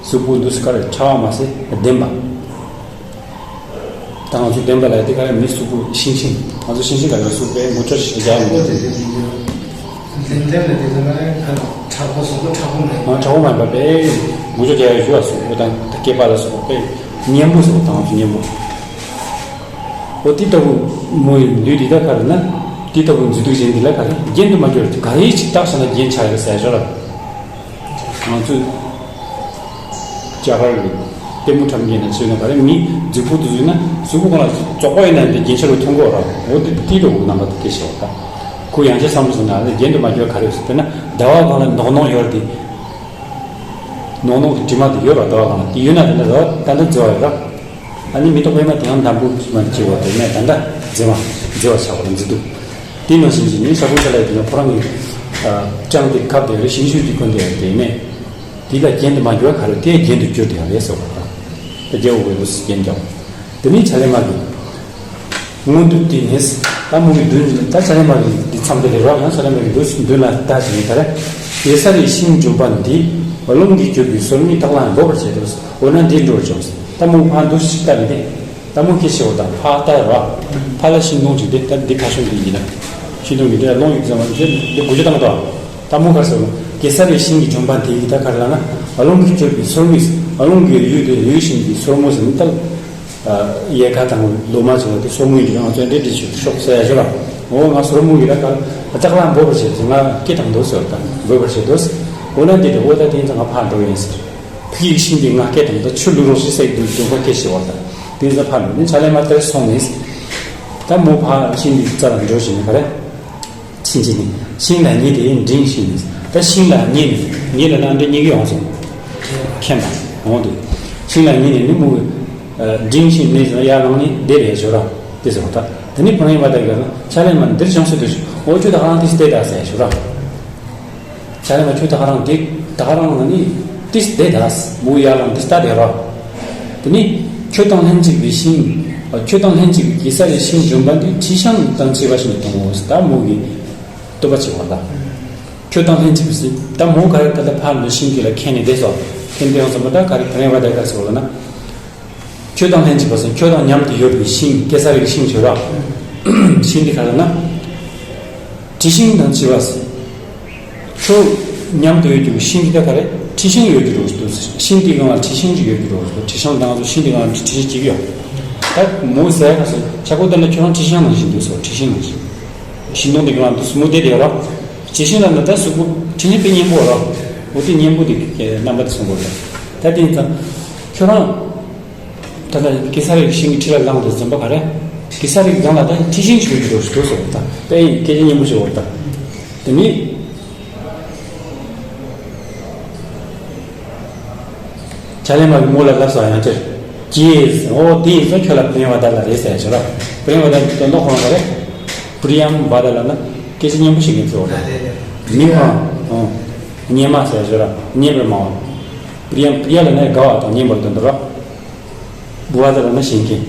གཟུགས་པོ་འདུ་སྐར་ཁྲ་བ་མ་ཟད་ལྡན་པ། ད་ང་ཚོ་ལྡན་པ་ལ་དེ་ག་རེ་མི་གཟུགས་པོ་ཤིང་ཤིང་། ང་ཚོ་ཤིང་ཤིང་ག་རེ་གཟུགས་པོའི་མགོ་ལྕོག་ཞིག་རྒྱག་ཡོང་གི་དེ། ལྡན་ལྡན་ལ་དེ་ཚོ་ང་ཁྲ་པོ་གཟུགས་པོ་ཁྲ་པོ་མེད། ཨ་ཁྲ་པོ་མེད་པ་དཔེ་མགོ་ལྕོག་རྒྱག་ཡོད་ཞུ་བ་གཟུགས་པོ་དང་སྐེད་པ་ལ་སོགས་པ་དཔེ་མཉེན་པོ་གཟུགས་པོ་དང་ང་ཚོ་མཉེན་པོ། ཨོ་དེ་ལྟ་བུ་མོ་ཡི་ལུས་འདི་ད་ག་རེ་ན། དེ་ལྟ་བུ་མཛེས་སྡུག་ཅན་འདི་ལ་ག་རེ་རྒྱན་དུ་མ་གྱུར་ག་རེ་ཅིག་བཏགས་བྱས་ན་རྒྱན་ཆགས་ཡོད་ཟེར་ཞོར་ལ། ང་ཚོས་རྒྱ་གར་གྱི་ལྟད་མོ་འཁྲབ་མཁན་ན་བྱས་ན་ག་རེ་མི་རྫིག་པོ་དེ་ཚོ་ཡིན་ན་གཟུགས་པོ་གང་ལ་བཙོག་པ་ཡིན་ན་འདི་རྒྱན་ཆ་རུ་མཐོང་གི་ཡོད་ར། འོ་དེ་དེ་ལྟ་བུ་རྣམ་པ་དེ་སྐད་ཆ་བ་ད། ཁོ་ཡང་ཆེ་བསམ་བློ་ཟིན་ན་ཨ་ནི་རྒྱན་དུ་མ་གྱུར་ག་རེ་ཟེར་ན་ཟླ་བ་གང་ལ་ནོག་ནོག་ཡོད་ར་དེ། ནོག་ནོག་གི་དྲི་མ་དེ་ཡོད་ར་ཟླ་བ་གང་ལ་དེ་ཡོད་ན་དེ་འདྲ་ཟླ་བ་ད་འདྲ་མཛེས་པ་ཡོད་ར། ཨ་ནི་མེ་ཏོག་པད་མ་དེའང་འདམ་བུ་མ་བྱེད་པ་དེ་ནས་ད་ལྟ་མཛེས་མ་མཛེས་པ་ཆགས་པ་མཛེས་སྡུག་དེ་ནང་བཞིན་གྱི་ནི་ས་ཕུང་ཚ་ལ་དེ་ནས་ཁོ་རང་གི་ཀྲང་དེ་ཁབ་དེ་རེ་ཤིང་ཤུན་གྱི་ཁོན་དེ་དེ་ནས་དེ་ལ་རྒྱན་དུ་མ་གྱུར་ག་རེ་དེ་རྒྱན་དུ་གྱུར་དེ་ཡང་རེད་ཟེར་བ་དང་། དེ་རྒྱལ་པོ་བས་རྒྱན་ཀྱང་། དེ་ནས་ཕྱག་ལེན་མ་གི་སྔོན་དུ་དེ་ནས་ད་མོ་གི་མདུན་ད་ཕྱག་ལེན་མ་གི་འདི་མཚམས་དེ་ལས་རོགས་ཡང་ཕྱག་ལེན་མ་གི་མདུན་མདུན་ལ་ལྟ་ཞིང་ནས་ད་རེ་གེ་སར་རི་ཤིང་ལྗོན་པ་འདི་རླུང་གིས་བསྐྱོད་པའི་སོར་མོས་སྟག་ལའང་འབོད་པར་བྱེད་དོ། འོ་ན་འདི་འགྲོར་བྱུང་། ད་མོ་ཕར་འདུག་ཞིག་ལྟ་ནི་དེ། ད་མོ་ཁྱེད་ཤེས་འོ་ད་ཕར་ལྟ་ར། ཕར་ལ་ཤིང་སྡོང་ཅིག་དེ་ད་འདི་ཕ་ཤུན་འདི་ཡིན་ན། ཤིང་སྡོང་གི་དེ་ལ་རླུང་ཡོད་ཙམ་འདི་འདི་དགུ་ཅུ་བཏང་དོ། ད་མོ་གར་སོང་། གེ་སར་རི་ཤིང་གི་ལྗོན་པ་དེ་ཡིས་ད་གར་ལ་ན་རླུང་གིས་བསྐྱོད་པའི་སོར་མོས་རླུང་གི་ཡུལ་དེ་ཡུལ་ཤིང་གི་སོར་མོ་ཟིན་ད། ཡལ་ག་དང་ལོ་མ་བྱུང་བ་དེ་སོར་མོ་ཡིན་ཀྱང་ང་ཚོས་འདྲེ་འདྲེ་ཞིག་ཤོག་ཟེར་ཡ་ཞོར་ལ། འོ་ང་སོར་མོ་ཡིན་ལ་གར་སྟག་ལའང་འབོད་པར་བྱེད་ཟེར་ང་སྐད་བཏང་འདུག་ཟེར་བ་དང་འབོད་པར་བྱེད་འདུག་འོ་ན་འདི་འདྲ་འོ་ད་དེ་ཡིན་ཙང་ང་ཕར་འགྲོ་ཡིན་ཟེར། ཕ་གི་ཤིང་འདི་ང་སྐད་བཏང་ད་ཆུ་བླུག་རོགས་ཞེས་སྲེག་འདུག་འདུག་པ་སྐད་ཞེས་བ་དང་དེ་ཡིན་ཙང་ཕར་འགྲོ་ནས་ཕྱག་ལེན་མ་དེར་སོང་ནས། ད་མོ་ཕར་ཤིང་འདི་རྩ་ལ་འགྲོ་བཞིན་ག་རེ། ཕྱིན་ཅི་ནས་ཤིང་ལ་ཉེ་དེ་འབྲིང་ཞིང་ནས། ད་ཤིང་ལ་ཉེ་ནས་ཉེ་ལ་ན་འདྲེ་ཉེ་གི་ཡོང་སོང་། མཁྱེན་པ་འོང་དུས། ཤིང་ལ་ཉེ་ནས་ནི་མུ་གི་འབྲིང་ཞིང་ནས་ཡར་ལངས་ནས་བསྡད་རེད་ཞོར་ར་དེ་ཟེར་བ་ད། དེ་ནི་བུ་རང་ཡིན་པ་དག་གིས་ཕྱག་ལེན་མ་འདིར་བྱུང་ཟེར་དུས་འོ་ཁྱོད་ད་ག་རང་དེ་བལྟས་ད་ཟེར་ཞོར་ར། ཕྱག་ལེན་མ་ཁྱོད་ད་ག་རང་དེ་ད་ག་རང་ལ་ནི་དེ་བལྟས་ད་མུ་ཡར་ལངས་དེ་ལྟ་བསྡད་ར། དེ་ནི་ཁྱོད་དང་ལྷན་ཅིག་པའི་ཤིང་། ཁྱོད་དང་ལྷན་ཅིག་པའི་གེ་སར་རི་ཤིང་ལྗོན་པ་འདི་དྲི་ཤིང་དང་བཅས་པ་བཞིན་དུ་མཐོང་ངོ་ཟེར་ད་མུ་གི་བསྟོད་པ་བྱེད་པ་ལ། ཁྱོད་དང་ལྷན་ཅིག་པའི་ཟེར་ད་མོ་ག་རེ་ད་ལྟ་ཕར་འདུག་ཤིང་གི་ལ་ཁེན་ནས་བསྡད་སོ། ཁེན་བསྡད་ཡོང་ཙམ་པ་ད་ག་རེ་དེ་རིང་བ་ད་ག་རེ་ཟེར་བ་ལ་ན། ཁྱོད་དང་ལྷན་ཅིག་པ་ཟེར་ཁྱོད་དང་མཉམ་དུ་ཡོད་པའི་ཤིང་གེ་སར་རི་ཤིང་ཞོར་ར། ཤིང་འདི་ག་རེ་ན། དྲི་ཤིང་དང་བཅས་པ་ཟེར། ཁྱོད་མཉམ་དུ་ཡོད་རྒྱུ་ཤིང་འདི་ད་ག་རེ་དྲི་ཤིང་ཡོད་རྒྱུ་རེད་འདུག་ཟེར། ཤིང་འདི་སྒང་ལ་དྲི་ཤིང་ཅིག་ཡོད་རྒྱུ་རེད་འདུག་དྲི་ཤིང་དང་ཚོ་ཤིང་འདི་སྒང་ལ་དྲི་ཤིང་ཅིག་ཡོད། ད་མོ་ཟེར་ག་ཟེར་ཆ་ཁོ་ད་ནི་ཁྱོད་རང་དྲི་ཤིང་ནང་བཞིན་འདུག་ཟེར། དྲི་ཤིང་ནང་བཞིན། ཤིང་སྡོང་འདི་སྒང་ལ་འདུག་མོ་བསྡད་དེ་ཡོད་ར། དྲི་ཤིང་ལ་ན་ད་གཟུགས་པོ་དྲི་ཤིང་དཔེ་སྙན་པོ་ར། འོ་དེ་སྙན་པོ་དེ་རྣམ་པ་དེ་སོང་དགོས་རེད། ད་དེ་ཡིན་ཙང་ཁྱོད་རང་། ད་ལྟ་གེ་སར་རི་ཤིང་གི་ཁྲི་ལ་ལངས་ཏེ་འཛོམས་པ་ག་རེ། གེ་སར་རི་སྒང་ལ་ད་དྲི་ཤིང་ཞིག་ཡོད་ཀྱི་འདུག་ཟེར་ད། དཔེ་སྐད་ཆ་སྙན་པོ་ཞིག་འོ་ད། དེ་ནི། ཕྱག་ལེན་མ་གི་མོ་ལ་ལབ་སོང་ཡང་ཅིར། ཀྱེ། འོ་དེ་ཡིན་ཙང་ཁྱོད་ལ་བུ་རམ་བྷ་དྲ་ལ་རེད་ཟེར་ཞོར་ར། བུ་རམ་བྷ་དྲ་གི་དོན་དག་ཁོ་རང་ག་རེ། བུ་རམ་བྷ་དྲ་ལབ་ན་སྐད་ཆ་སྙན་པོ་ཞིག་ཡིན་ཟེར་བ་རེད། མིང་ཁོ་རང་། ཨོ། སྙན་མ་ཟེར་ཞོར་ར་སྙན་པར་སྨྲ་བ། བུ་རམ། བུ་རམ་ལབ་ན་དགའ་བ་དང་སྙན་པར་དོན་དུ་ར། བྷ་དྲ་ལབ་ན་ཞེན་མཁན།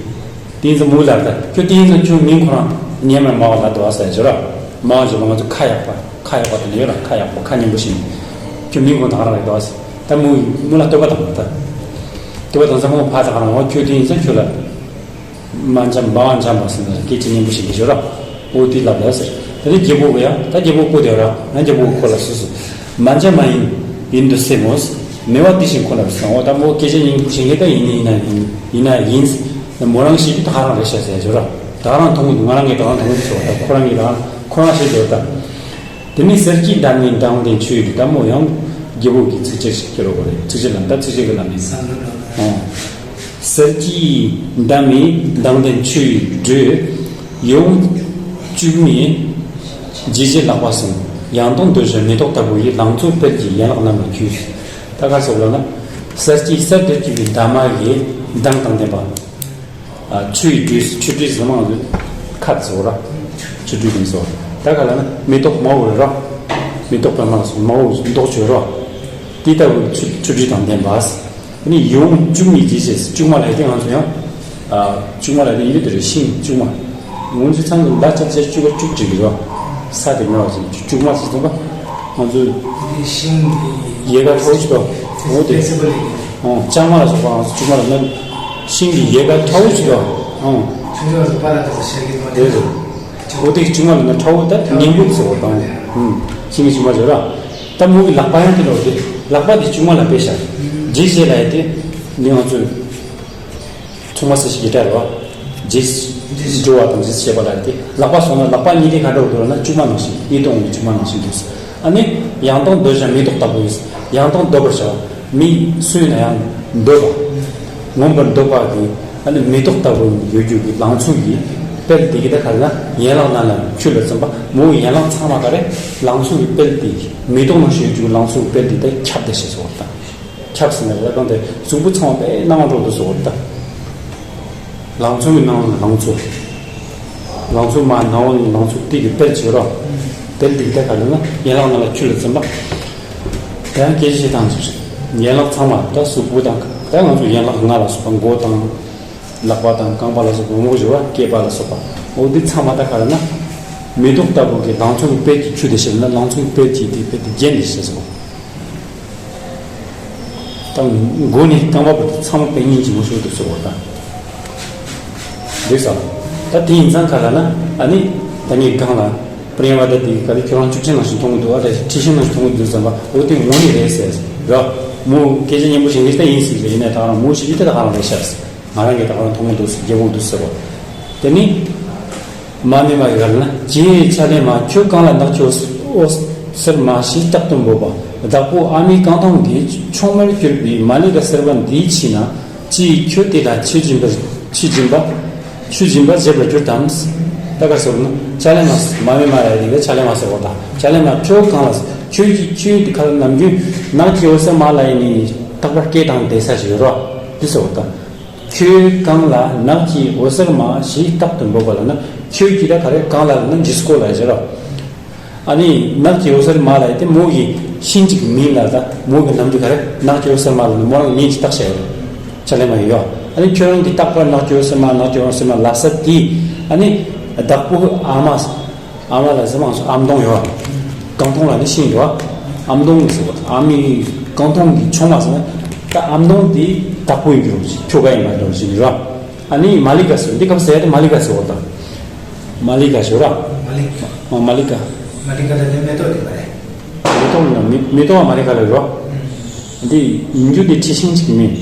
དེ་ཡིན་ཙང་མོ་ལབ་ད་ཁྱོད་དེ་ཡིན་ཙང་ཁྱོད་མིང་ཁོ་རང་སྙན་མར་སྨྲ་བ་ལབ་འདུག་བ་ཟེར་ཞོར་ར། སྨྲ་བ་ཞེས་པ་ང་ཚོ་ཁ་ཡག་པ་ཁ་ཡག་པ་དེ་འདྲ་ཡོད་ར། ཁ་ཡག་པོ་ཁ་སྙན་པོ་ཞིག་ཡིན། ཁྱོད་མིང་ཁོ་ད་ག་རང་རེད་འདུག་བ་ཟེར། ད་མོ་མོ་ལ་བསྟོད་པ་བཏང་ད། བསྟོད་པ་བཏང་ཙང་མོ་ཕར་ད་ག་རང་འོ་ཁྱོད་དེ་ཡིན་ཙང་ཁྱོད་ལ། མ་འཆམ་འབའ་བ་འཆམ་པ་ཟེར་ན་སྐད་ཆ་སྙན་པོ་ཞིག་གི་ཞོར་ར། འོ་དེ་ལབ་ལ་ཟེར། ད་དེ་རྒྱལ་པོ་གི་ཡང་ད་རྒྱལ་པོ་བསྐོ་དེ་ར་ང་རྒྱལ་པོ་ཁོ་ལ་སུ་སུ། མ་འཆམ་མ་ཡིན་ཡིན་དུ་སེ་མོ། མེད་པ་དེ་བཞིན་ཁོ་ལ་སོང་འོ་ད་མོ་སྐད་ཆ་སྙན་པོ་ཞིག་གི་ད་ཡིན་ཡིན་ན་ཡིན་ཡིན་ན་ཡིན། མོ་རང་ཤེས་ཀྱི་ད་ག་རང་རེད་ཤག་ཟེར་ཞོར་ར། ད་ག་རང་མཐོང་གི་འདུག་ང་རང་གིས་ད་ག་རང་མཐོང་གི་འདུག་ཟེར་བ་ད་ཁོ་རང་གིས་ད་ག་རང་ཁོ་རང་ཤེས་ཞོར་ད། དེ་ནས་གསེར་གྱི་འདབ་མའི་མདངས་ལྡན་ཆུ་ཡི་རི། ད་མོ་ཡང་རྒྱལ་པོ་གི་ཚིགས་བཅད་ཅིག་སྐྱོར་བ་རེད། ཚིགས་བཅད་ལ་ད་ཚིགས་བཅད་ཀྱི་ལམ་ནས། ཨོ། གསེར་གྱི་འདབ་མའི་མདངས་ལྡན་ཆུ་ཡི་རི། ཡིད་འོང་ལྕུག་མའི་ལྗིད་བྱེད་ལག་པ་ཟུང་། ཡང་དག་འདོད་བྱ་མེ་ཏོག་ལྟ་བུ་ཡི། ལང་ཚོའི་དཔལ་གྱིས་ཡན་ལག་རྣམས་ལ་འཁྱུད། ད་ག་སོགས་ལ་ན། གསེར་གྱི་གསེར་དུ་བརྗིད་པའི་འདབ་མ་ཡི་མདངས་དང་ལྡན་པ། ཨ། ཆུ་ཡི་རི། ཆུ་རི་ཟེར་མང་ཚོ་ཁ་བཟོ་ར། ཆུ་རི་ཟེར་སོ། ད་ག་ལ་ན་མེ་ཏོག་མང་བོ་ར། མེ་ཏོག་པད་མ་ལ་སོགས་མང་བོ་མདོག་བྱོས་ར། དེ་ལྟ་བུའི་ཆུ་ཆུ་རི་དང་ལྡན་པ། ཨ་ནི་ཡིད་འོང་ལྕུག་མའི་ལྗིད་བྱེད། ལྕུག་མ་ལ་ཡི་དེ་ང་ཚོ་ཡང་། ཨ། ལྕུག་མ་ལ་ཡི་དེ་རེད། ཤིང་ལྕུག་མ། ང་ཚོ་ཚང་གི་ལ་ཆ་ཆ་ལྕུག་ག་ལྕུག་ཅིག་རེད་ར། ས་དེ་མེད་པ་ཅིག་ལྕུག་མ་ཟེར་དུས་ང་ཚོ་ཤིང་གི་ཡལ་ག་ཁྲ་བོ་ཅིག་འདུག་འོ་དེ། ཨོ། ལྕང་མ་ལ་སོགས་པ་ང་ཚོ་ལྕུག་མ་ལ་ན་ཤིང་གི་ཡལ་ག་ཁྲ་བོ་ཅིག་འདུག་ཨོ། དེ་རེད། འོ་དེ་ལྕུག་མ་ལ་ན་ཁྲ་བོ་ད་ཉིང་ཁུ་ཟེར་བ་དང་། ཨུམ། ཤིང་གི་ལྕུག་མ་ཟེར་ར། ད་མོ་གི་ལག་པ་ཡང་དེ་ལོ་དེ་ལག་པ་དེ་ལྕུག་མ་ལ་དཔེ་བཞག་ལྗིད་བྱེད་ལ་ཡི་དེ་ནི་ང་ཚོ། ཚོང་པ་ཟེར་ཞིག་གི་སྒྲ་རེད་བ། ལྗིད་འགྲོ་བ་དང་ལྗིད་བྱེད་པ་ལ་དེ། ལག་པ་སོང་ན་ལག་པ་གཉིས་དེ་ག་འདྲ་འདུག་ལབ་ན་ལྕུག་མ་ནང་བཞིན། ཡིད་དུ་འོང་བའི་ལྕུག་མ་ནང་བཞིན་འདུག་ཨ་ནི་ཡང་དག་འདོད་བྱ་མེ་ཏོག་ལྟ་བུ་ཡིན། ཡང་དག་འདོད་པར་བྱ་བ། མི་སུ་ཡིན་ན་ཡང་འདོད་པ། ངོམས་པར་འདོད་པ་གི། ཨ་ནི་མེ་ཏོག་ལྟ་བུ་ཡོད་རྒྱུ་གི་ལང་ཚོ་ཡི་དཔལ་དེ་གི་ད་ག་ལ་ཡན་ལག་རྣམས་ལ་འཁྱུད་ལ་ཙམ་པ། མོའི་ཡན་ལག་ཚང་མ་ག་རེ། ལང་ཚོ་གི་དཔལ་དེ། མེ་ཏོག་ནང་བཞིན་ཡོད་རྒྱུ་གི་ལང་ཚོ་གི་དཔལ་དེ་ད་ཁྱབ་བསྡད་ཤེས་སོ་བ་དང་། ཁྱབ་ཟིན་ནས་ལ་གང་དེ་གཟུགས་པོ་ཚང་མ་དཔེ་སྣང་བ་འགྲོ་འདུག་ཟེར་བ་ད། ལང་ཚོ་གི་ནང་ལ་ལང་ཚོ། ལང་ཚོ་མ་ནང་བ་ནི་ལང་ཚོ་དེ་གི་དཔལ་བྱེད་རོགས། དཔལ་དེ་གི་དེ་ག་ལ་ན་ཡན་ལག་རྣམས་ལ་འཁྱུད་ལ་ཙམ་པ། དེ་ཡང་སྐད་ཆ་བཤད་སྟངས་ཅིག་རེད། ཡན་ལག་ཚང་མ་ད་གཟུགས་པོ་དང་ད་ང་ཚོ་ཡན་ལག་ལྔ་ལ་སོགས་པ། མགོ་དང་། ལག་པ་དང་རྐང་པ་ལ་སོགས་པ། ངོ་བོ་བཞི་པ། སྐེད་པ་ལ་སོགས་པ། འོ་འདི་ཚང་མ་ད་ག་ལ་ན། མེ་ཏོག་ལྟ་བུ་གི་ལང་ཚོ་གི་དཔལ་གྱིས་འཁྱུད་དེ་བྱས་ན་ལང་ཚོ་གི་དཔལ་གྱིས་དེ་དཔལ་དེ་བརྒྱན་ཏེ་བྱས་སོ། ད་མགོ་ནས་རྐང་པ་བར་དུ་ཚང་མ་དཔེ་སྙིང་རྗེ་མོ་ཞིག་འདུག་ཟེར་བ་དང་། འདུག་ས། ད་དེ་ཡིན་ཙང་ག་ལ་ན། ཨ་ནི་ད་ངས་སྒང་ལ་པྲེང་བ་ད་དེ་ག་ལ་ཁྱོད་རང་ལྕུག་ཆེན་ནང་བཞིན་མཐོང་གི་འདུག་ཨ། ད་ཁྲི་ཤིང་ནང་བཞིན་མཐོང་གི་འདུག་བསམ་པ། འོ་དེ་ངོ་ནས་རེད་ཟེར་ར། མོ་སྐད་ཆ་སྙན་པོ་བྱེད་མཁན་ཞིག་ད་ཡིན་སྲིད་རེད། ཡིན་ན་ད་ག་རང་མོ་ཞིག་ཡིན་ད་ད་ག་རང་རེད་ཤག་ང་རང་གིས་ད་ག་རང་མཐོང་གི་འདུག་ཟེར། རྒྱལ་པོ་འདུག་ཟེར་བ། དེ་ནི། མ་སྨད་མ་ཡི་ག་ལ་ན། ཀྱེ་ཕྱྭ་ལེན་མ། ཁྱོད་གང་ལ་ནགས་ཀྱི་འོད་སེར་མ་ཞེས་རྟག་ཏུ་འབོད་པ། བདག་པོ་ཨ་མའི་རྐང་འཐུང་གི་མཆོག་མར་གྱུར་པའི་མ་ལི་ཀ་སེར་པ་འདིའི་ཕྱིར་ན། ཅི་ཡིས་ཁྱོད་དེ་ལ་ཆོས་སྦྱིན་པར་ཆོས་སྦྱིན་པ་ཆོས་སྦྱིན་པ་བྱེད་པར་གྱུར་ཏམ། ད་ག་ཟེར་ན་ཕྱྭ་ལེན་མ། མ་སྨད་མ་ལ་ཡི་ག་ཕྱྭ་ལེན་མ་ཟེར་བ་དང་། ཕྱྭ་ལེན་མ། ཁྱོད་གང་ལ། ཁྱོད་ཀྱིས་ཁྱོད་དེ་ག་ལ་ནམ་རྒྱུན་ནགས་ཀྱི་འོད་སེར་མ་ལ་ཡིན་ནི་རྟག་པར་སྐད་བཏང་བསྡད་ས་ཞིག་ཡོད་རོགས་འདི་ཟེར་བ་དང་། ཁྱོད་གང་ལ་ནགས་ཀྱི་འོད་ཟེར་མ་ཞེས་རྟག་ཏུ་འབོད་པ་ལ་ན། ཁྱོད་ཀྱིས་ད་ག་རེ་གང་ལ་ལ་ན་ཇི་སྐོར་ལ་ཟེར་རོ། ཨ་ནི་ནགས་ཀྱི་འོད་ཟེར་མ་ལ་ཡི་དེ་མོ་གི་ཤིང་གཅིག་མིང་ལ་ད་མོ་གི་ནམ་རྒྱུན་ག་རེ་ནགས་ཀྱི་འོད་ཟེར་མ་ལ་ནི་མོ་རང་མིང་ཅིག་བཏགས་བྱས་ཡོད། ཕྱྭ་ལེན་མ་ཡོད། ཨ་ནི་ཁྱོད་རང་གིས་རྟག་པར་ནགས་ཀྱི་འོད་ཟེར་མ་ནགས་ཀྱི་འོད་ཟེར་མ་ལབ་ས་དེ། ཨ་ནི་བདག་པོ་ཨ་མ། ཨ་མ་ལ་ཟེར་མང་སོ་ཨམ་སྡོང་ཡོད། རྐང་འཐུང་ལ་ནི་ཤིང་ཡོད། ཨམ་སྡོང་གི་ཟེར་བ་ཨ་མའི་རྐང་འཐུང་གི་མཆོག་མ་ཟེར་ན། ད་ཨམ་སྡོང་དེ་བདག་པོ་ཡིན་གྱི་རུང་ཞིག་ཁྱོ་ག་ཡིན་མ་རུང་ཞིག་ཡོད། ཨ་ནི་མ་ལི་ཀ་ཟེར་འདི་སྐབས་ཟེར་ཡ་དེ་མ་ལི་ཀ་ཟེར་བ་དང་། མ་ལི་ཀ་ཞོ་ར། མ་ལི་ཀ། ཨ་མ་ལི་ཀ། མ་ལི་ཀ་ད་དེ་མེ་ཏོག་དེ་མ་རེད། མེ་ཏོག་ནི་མེ་མེ་ཏོག་མ་ལི་ཀ་ལ་རོ། འདི་ཡིན་རྒྱུ་དེ་འཁྲི་ཤིང་གཅིག་མིན།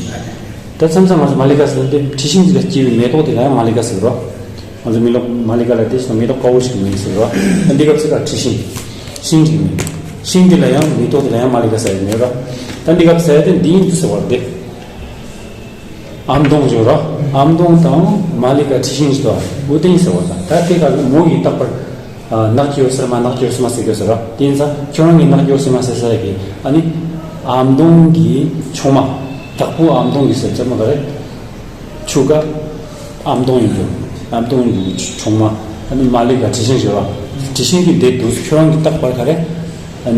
ད་མཚམས་མཚམས་ང་ཚོ་མ་ལི་ཀ་ཟེར་འདི་འཁྲི་ཤིང་གཅིག་ལ་སྐྱེས་པའི་མེ་ཏོག་དེ་ལ་ཡང་མ་ལི་ཀ་ཟེར་རོ། ང་ཚོ་མི་ལོ་མ་ལི་ཀ་ལ་དེ་ཞིག་མེ་ཏོག་དཀར་པོ་ཞིག་མིན་ཟེར་རོ། ད་འདི་སྐབས་སུ་ད་འཁྲི་ཤིང་། ཤིང་གཅིག་མིན། ཤིང་དེ་ལ་ཡང་མེ་ཏོག་དེ་ལ་ཡང་མ་ལི་ཀ་ཟེར་ཡོད་མེད་རོ། ད་འདི་སྐབས་ཟེར་ཡ་དེ་འདི་ཡིན་དུ་ཟེར་བ་རེད། ཨམ་སྡོང་ཡོད་ར། ཨམ་སྡོང་དང་མ་ལི་ཀ་འཁྲི་ཤིང་ཞིག་དང་འུ་ཏིང་ཟེར་བ་དང་ད་དེ་ག་ལ་མོ་ཡི་རྟག་པར། ནགས་ཀྱི་འོད་ཟེར་མ་ནགས་ཀྱི་འོད་ཟེར་མ་ཟེར་གི་ཟེར་ར། དེ་ཡིན་ཙང་ཁྱོད་རང་གི་ནགས་ཀྱི་འོད་ཟེར་མ་ཟེར་ས་གི་ཨ་ནི། ཨམ་སྡོང་གི་ཆུང་མ། བདག་པོ་ཨམ་སྡོང་གི་ཟེར་ཙམ་མ་ག་རེ། ཆུ་ཀ་ཨམ་སྡོང་ཡིན་རྒྱུ། ཨམ་སྡོང་གི་ཆུང་མ། ཨ་ནི་མ་ལི་ཀ་འཁྲི་ཤིང་ཟེར་བ། འཁྲི་ཤིང་གི་འདི་འདུག་ཁྱོད་རང་གི་རྟག་པར་ག་རེ།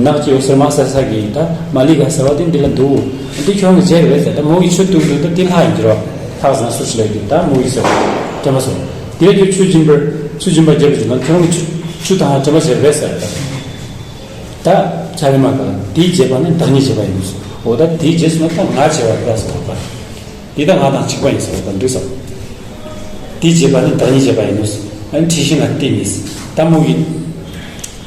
ནགས་ཀྱི་འོད་ཟེར་མ་ཟེར་ས་གི་ད་མ་ལི་ཀ་ཟེར་བ་དེ་འདི་ལ་འདུག་འདི་ཁྱོད་རང་གི་རྗེས་རེད་ཟེར། ད་མོ་གི་ཆུ་བཏུང་དུས་ད་འདི་ལྷག་ཡིན་གྱི་རོ། ལྷག་ཟེར་ན་སུ་ཞིག་ལ་གི་ད་མོ་གི་ཟེར་བ། དྲན་པ་སོང་། དེ་ལ་ཁྱོད་ཆུ་སྦྱིན་པར་ཆུ་སྦྱིན་པར་རྒྱབ་ཀྱི་ན་ཁྱོད་རང་གི་ཆུ་ཆུ་དང་དྲན་པ་བྱེད་རེད་ཟེར། ད་ཕྱྭ་ལེན་མ་ག་དེའི་རྗེས་པ་ནི་བདག་ཉིད་བྱེད་པ་ཡིན་ཟེར། འོ་ད་དེའི་རྗེས་སུ་ན་ད་ང་བྱེད་པ་རེད་ཟེར་བ། འདི་ད་ང་དང་གཅིག་པ་ཡིན་ཟེར་བ་དང་འདུག་ཟེར། དེའི་རྗེས་པ་ནི་བདག་ཉིད་བྱེད་པ་ཡིན་ནོ། ཨ་ནི་འཁྲི་ཤིང་ལ་བལྟས་ནས། ད་མོ་གིས།